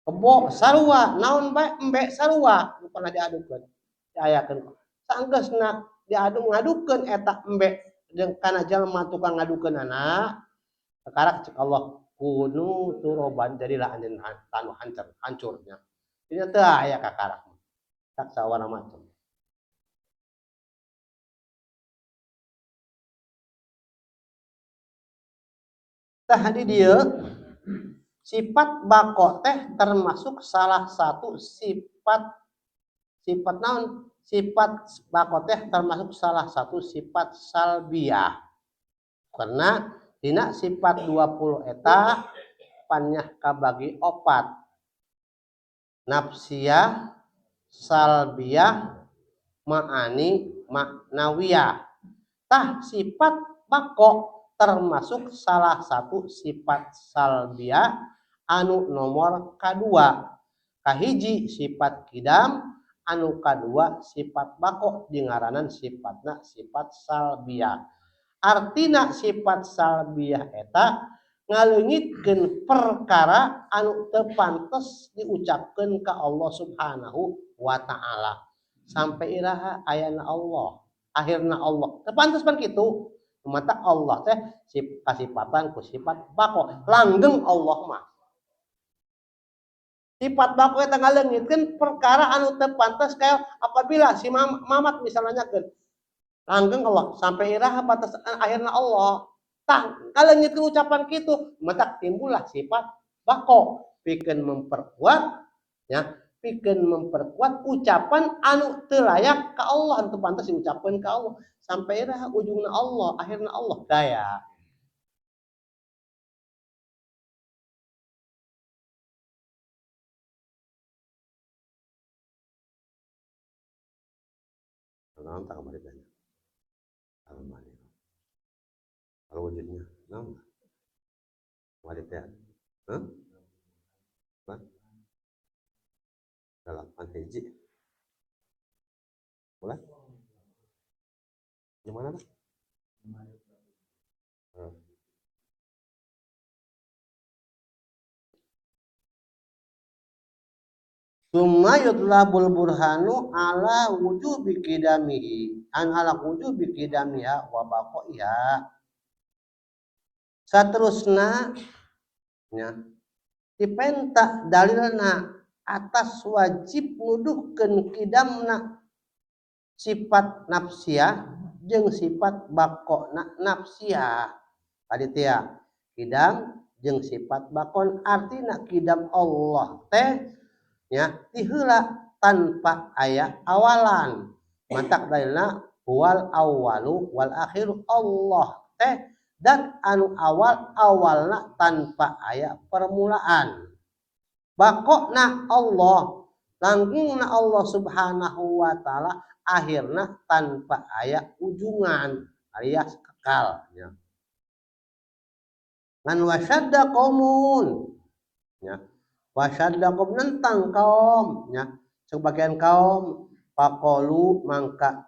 kebo sarua, naon bae embe sarua nu pernah diadukeun, diayakeun. Sanggeusna diadu ngadukeun eta embe jeung kana jalma tukang ngadukeunana, sekarak cek Allah kunu turoban jadilah anjeun tanu hancur, hancurnya. Dina teu aya kakarak. Tak sawarna macam. Tah di dieu sifat bako teh termasuk salah satu sifat, sifat naon? Sifat bako teh termasuk salah satu sifat salbiyah. Karena dina sifat 20 eta panyah kabagi opat. Nafsiyah, salbiyah, ma'ani, maknawiyah. Tah sifat bako termasuk salah satu sifat salbiyah anu nomor kadua. Kahiji sifat kidam, anu kadua sifat bako dingaranan sifatna sifat salbiyah. Artina sifat salbiyah eta ngaleungitkeun perkara anu teu pantes diucapkeun ka Allah Subhanahu wa taala. Sampai iraha ayana Allah, akhirna Allah. Teu pantes pan kitu. Mata Allah teh kasipatan ku sifat bako, langgeng Allah mah. Sifat bako eta ngaleungitkeun perkara anu teu pantes kaya apabila si mamat misalnya nyakeun langgeng Allah sampai iraha batas akhirna Allah. Tah ngaleungitkeun ucapan kitu, mata timbullah sifat bako pikeun memperkuat ya, pikeun memperkuat ucapan anu teu layak ka Allah, anu teu pantes diucapkeun ka Allah sampai iraha ujungna Allah, akhirna Allah daya. Naon tak kemarin tanya? Almani. Kalau wujudnya, naon? Kemarin teh. Hah? Hah? 8 hiji. Boleh? Gimana dah? Summa yutlabul burhanu ala wujubi qidamihi an ala wujubi qidamiha wa baqaiha. Saterusna nya dipenta dalilna atas wajib nuduhkeun qidamna sifat nafsiyah jeung sifat baqona nafsiyah. Tadi teh ya, qidam jeung sifat baqon artina qidam Allah teh nya tiheula tanpa aya awalan. Mantak dalilna wal awwalu wal akhiru, Allah teh dan anu awal awalna tanpa aya permulaan. Bakokna Allah, langgengna Allah Subhanahu wa taala akhirna tanpa aya ujungan alias kekal nya. Ngan wasyadda qaumun nya, wasyadda qaum nentang kaum nya, sebagian kaum faqalu mangka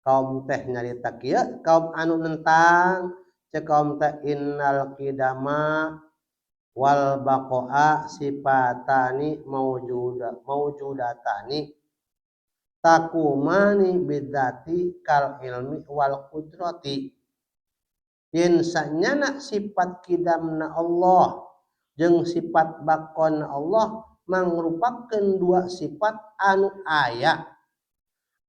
kaum teh nyarita kieu, kaum anu nentang cek kaum teh innal qidama wal baqa'a sifatani maujuda maujudatani takumani bidzati kal ilmi wal qudrati. Yen sanyana sifat kidamna Allah jeung sifat bakona Allah mangrupakeun dua sifat anu aya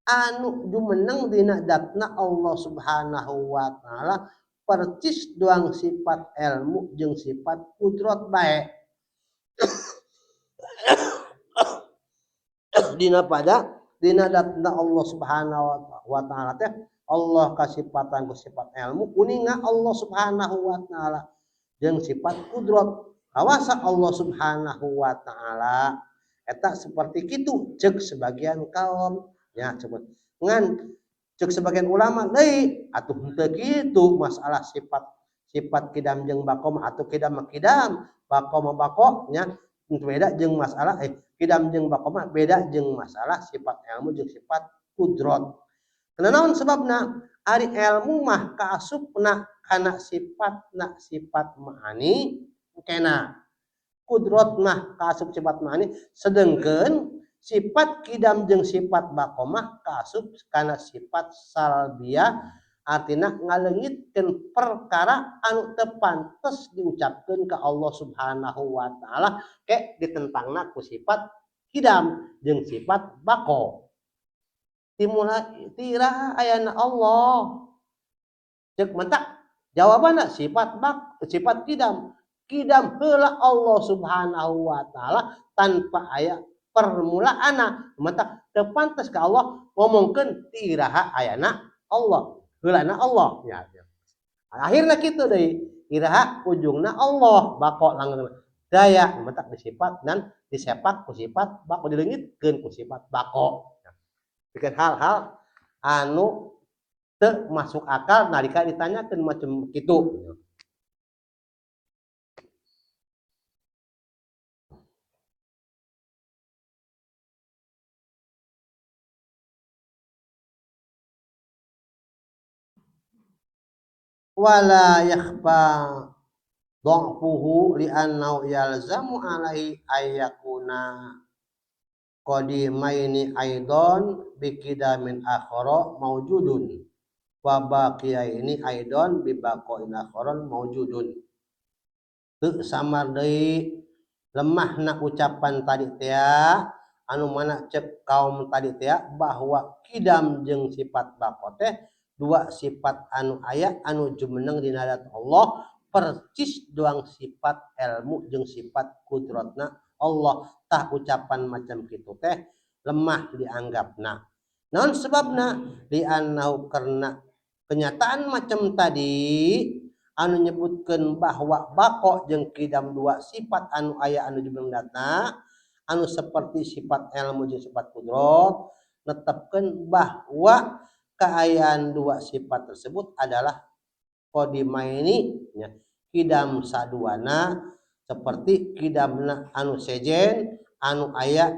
anu jumeneng dina datna Allah Subhanahu wa taala percis doang sifat ilmu jeung sifat kudrat bae. Dina pada dina datna Allah Subhanahu wa taala teh Allah kasipatan ku sifat ilmu kuninga Allah Subhanahu wa taala jeung sifat kudrat kawasa Allah Subhanahu wa taala eta seperti kitu ceuk sebagian kaum nya sebut ngan ceuk sebagian ulama deui atuh henteu kitu masalah sifat sifat kidam jeung bako mah atuh kidam mah kidam bako mah bako nya beda jeung masalah kidam jeung bako mah beda jeung masalah sifat ilmu jeung sifat kudrat. Kunaon sebabna ari ilmu mah kaasupna kana sifatna sifat ma'ani kena kudrat mah kaasup sifat ma'ani sedengkeun sifat kidam jeung sifat bako mah kaasup kana sifat salbiyah artina ngaleungitkeun perkara anu teu pantes diucapkeun ka Allah Subhanahu wa taala ke ditentangna ku sifat kidam jeung sifat bako. Timula tira ayana Allah cek mentak jawabanna sifat bak sifat kidam kidam heula Allah Subhanahu wa taala tanpa aya permulaanna mentak teu pantes ka Allah ngomongkeun tiraha ayana Allah heulana Allah ya, ya. Akhirna kitu deui iraha ujungna Allah bako langgengna daya mentak disifat dan disepak ku sifat bako dileungitkeun ku sifat bako. Bikin hal-hal anu teu masuk akal nalika ditanyakeun macam kitu. Wala yakhfa dha'fuhu li'annahu yalzamu alaihi ayyakuna qadimaini aidon bikidamin akhara maujudun wa baqiyaini aidon bibaqain akharon maujudun. Teu samar deui lemahna ucapan tadi teh anu mana cek kaum tadi teh bahwa kidam jeung sifat bako teh dua sifat anu aya anu jumeneng dina dat Allah percis doang sifat ilmu jeung sifat kudratna Allah. Tah ucapan macam kitu teh lemah dianggapna. Naon sebabna? Li'annahu karena kenyataan macam tadi anu nyebutkeun bahwa bako jeung kidam dua sifat anu aya anu jumeneng datna anu seperti sifat ilmu jeung sifat kudrat netepkeun bahwa keayaan dua sifat tersebut adalah qadimaini nya kidam saduana seperti kidamna anu sejen anu aya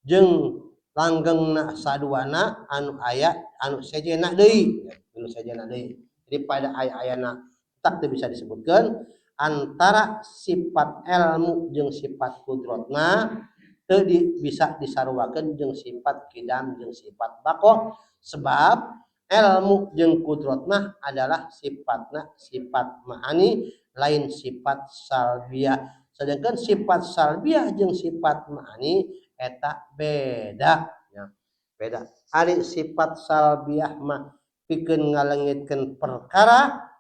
jeung langgengna saduana anu aya anu sejenna deui anu sejenna deui. Jadi pada aya-ayana tak teu bisa disebutkeun antara sifat ilmu jeung sifat kudratna teu bisa disaruakeun jeung sifat kidam jeung sifat bako sebab ilmu jeung kudratna adalah sifatna sifat ma'ani lain sifat salbiyah. Sedangkan sifat salbiyah jeung sifat ma'ani eta beda ya, beda. Ari sifat salbiyah mah pikeun ngalengitkeun perkara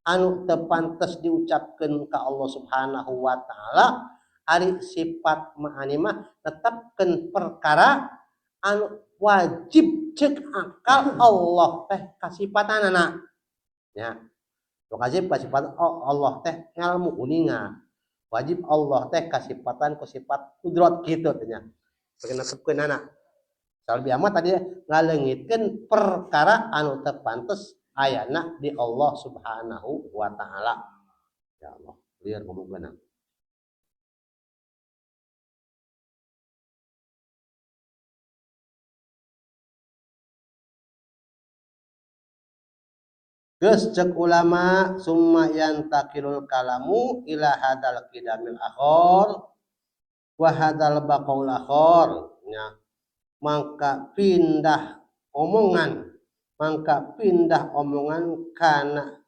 anu teu pantes diucapkeun ka Allah Subhanahu wa taala. Ari sifat ma'ani mah tetepkeun perkara anu wajib cek akal Allah teh kasifatanana ya. Wajib kasifatan Allah teh ilmu uninga. Wajib Allah teh kasifatan ku sifat kudrat kitu teh nya. Pikeun netepkeunana. Salbi amat tadi ngaleungitkeun perkara anu teu pantes ayana di Allah Subhanahu wa taala. Ya Allah, liar ngomongkeunna. Geus cek ulama summa yantakilul kalamu ila hadal qidamil akhor wa hadal baqaul akhor nya. Maka pindah omongan, maka pindah omongan kana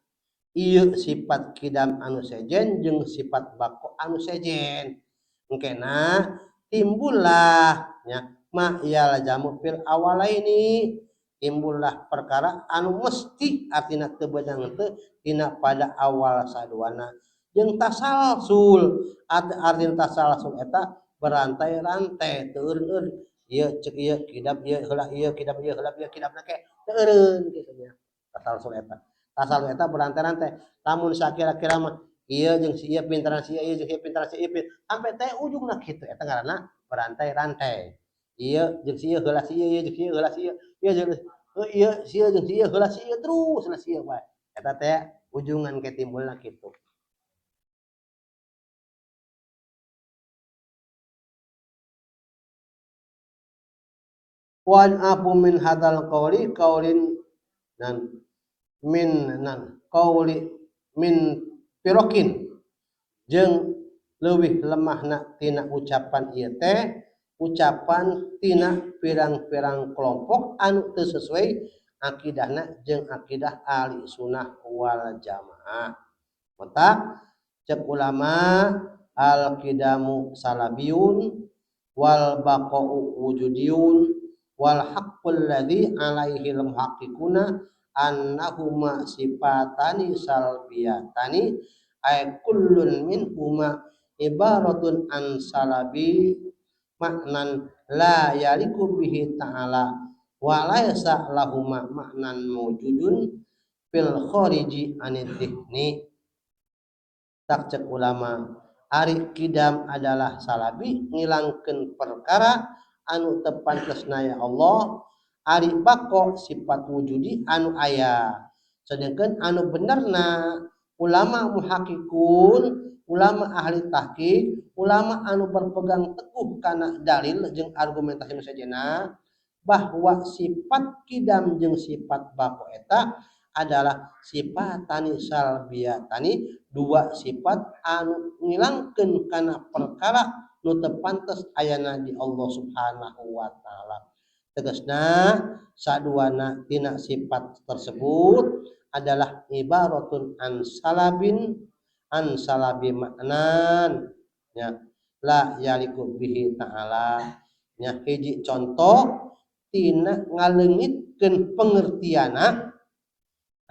Ieu sifat kidam anu sejen jeung sifat bako anu sejen. Engkena timbullah nya ma yalzamu fil awalaini, timbullah perkara anu mesti artina teu beunang teu tina pada awal saduana jeung tasalsul. Artina tasalsul eta berantai-rantai teu eureun-eureun ieu ceuk ieu kidam ieu heula ieu kidam ieu heula ieu kidam ke teu eureun kitu nya tasalsul eta. Tasalsul eta berantai-rantai lamun sakira-kira mah ieu jeung si ieu pintaran si ieu, ieu jeung si ieu pintaran si ieu sampai teh ujungna kitu eta ngaranna berantai-rantai. Ieu jeung si ieu heula si ieu, ieu jeung si ieu heula si ieu, ieu jeung ieu si ieu jeung si ieu heula si ieu terus heula si ieu bae. Eta teh ujungan ke timbulna kitu. Wan apu min hadzal qauli qaulin dan min nan qauli min pirokin jeung leuwih lemahna tina ucapan ieu teh ucapan tina pirang-pirang kelompok anu teu sesuai akidahna jeung akidah ahli sunnah wal jamaah. Mata cek ulama al qidamu salabiyun wal baqa'u wujudiyun wal haqqul ladzi alaihi al muhaqqiquna annahuma sifatani salbiyatani ay kullun minhuma ibaratun an salabi maknan la yaliku bihi ta'ala wa laysa lahuma maknan mawjudun fil khariji anid dhihni. Tak cek ulama ari kidam adalah salabi ngilangkeun perkara anu teu pantesna ya Allah, ari bako sifat wujudi anu aya. Sedangkan anu benerna ulama muhaqqiqun, ulama ahli tahqiq, ulama anu berpegang teguh kana dalil jeung argumentasi nu sejenna bahwa sifat kidam jeung sifat bako eta adalah sifatani salbiyatani, dua sifat anu ngilangkeun kana perkara nu teu pantes ayana di Allah Subhanahu wa taala. Tegasna saduana tina sifat tersebut adalah ibaratun an salabin an salabi maknan nya la yaliku bihi ta'ala. Nya hiji contoh tina ngaleungitkeun pengertianna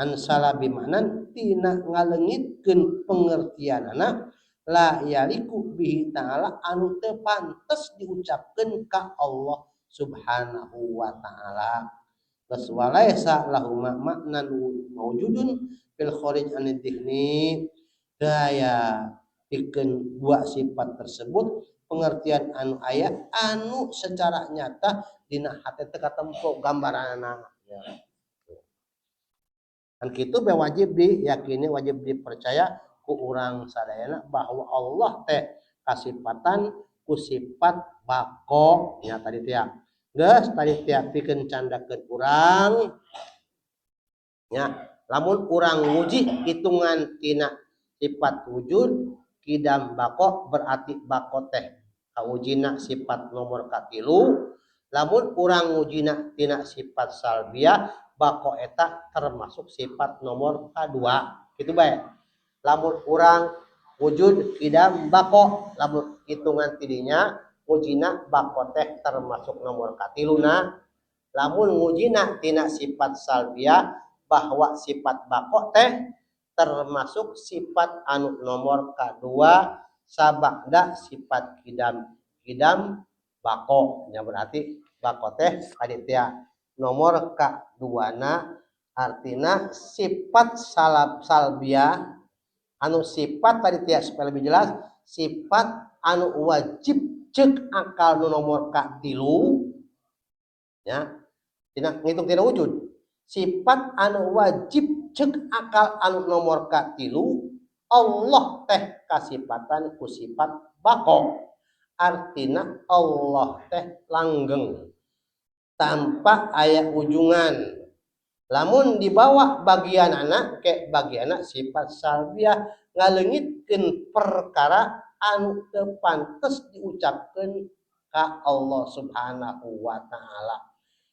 an salabi maknan tina ngaleungitkeun pengertianana la yaliku bihi ta'ala anu teu pantes diucapkeun ka Allah Subhanahu wa ta'ala. Terus walaisa lahuma maknan mawjudun fil kharij anid dhihni. Daya pikeun dua sifat tersebut pengertian anu aya anu secara nyata dina hate teu katempo gambaranana. Ya. Kan kitu be wajib diyakini, wajib dipercaya ku urang sadayana bahwa Allah teh kasipatan ku sifat bako nya tadi teh. Geus tadi teh pikeun candakeun urang nya lamun urang nguji hitungan tina sifat wujud kidam bako berarti bako teh kaujina sifat nomor katilu. Lamun urang ngujina tina sifat salbiyah bako eta termasuk sifat nomor kadua kitu bae. Lamun urang wujud kidam bako lamun hitungan tidinya ngujina bako teh termasuk nomor katiluna. Lamun ngujina tina sifat salbiyah bahwa sifat bako teh termasuk sifat anu nomor kadua sabakda sifat kidam kidam bako nya berarti bako teh aditya nomor kaduana artina sifat salab salbiyah anu sifat tadi tia supaya lebih jelas sifat anu wajib cek akal nu nomor katilu nya tina ngitung tina wujud sifat anu wajib cek akal anu nomor katilu Allah teh kasipatan ku sifat bako artina Allah teh langgeng tanpa aya ujungan. Lamun dibawa bagian anak ke bagian anak sifat salbiyah ngaleungitkeun perkara anu teu pantes diucapkeun ka Allah Subhanahu wa taala.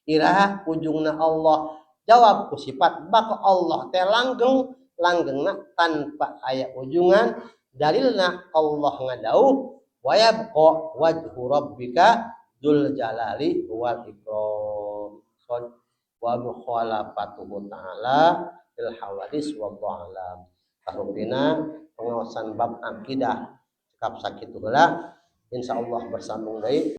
Iraha ujungna Allah jawab ku sifat bako Allah teh langgeng Langgengna tanpa aya ujungan. Dalilna Allah ngadawuh wa yabqa wajhu rabbika dzul jalali wal ikram wa mukhalafatuhu ta'ala fil hawadis wallahu a'lam. Karumpina pengawasan bab akidah cekap sakitu heula, insyaallah bersambung deui.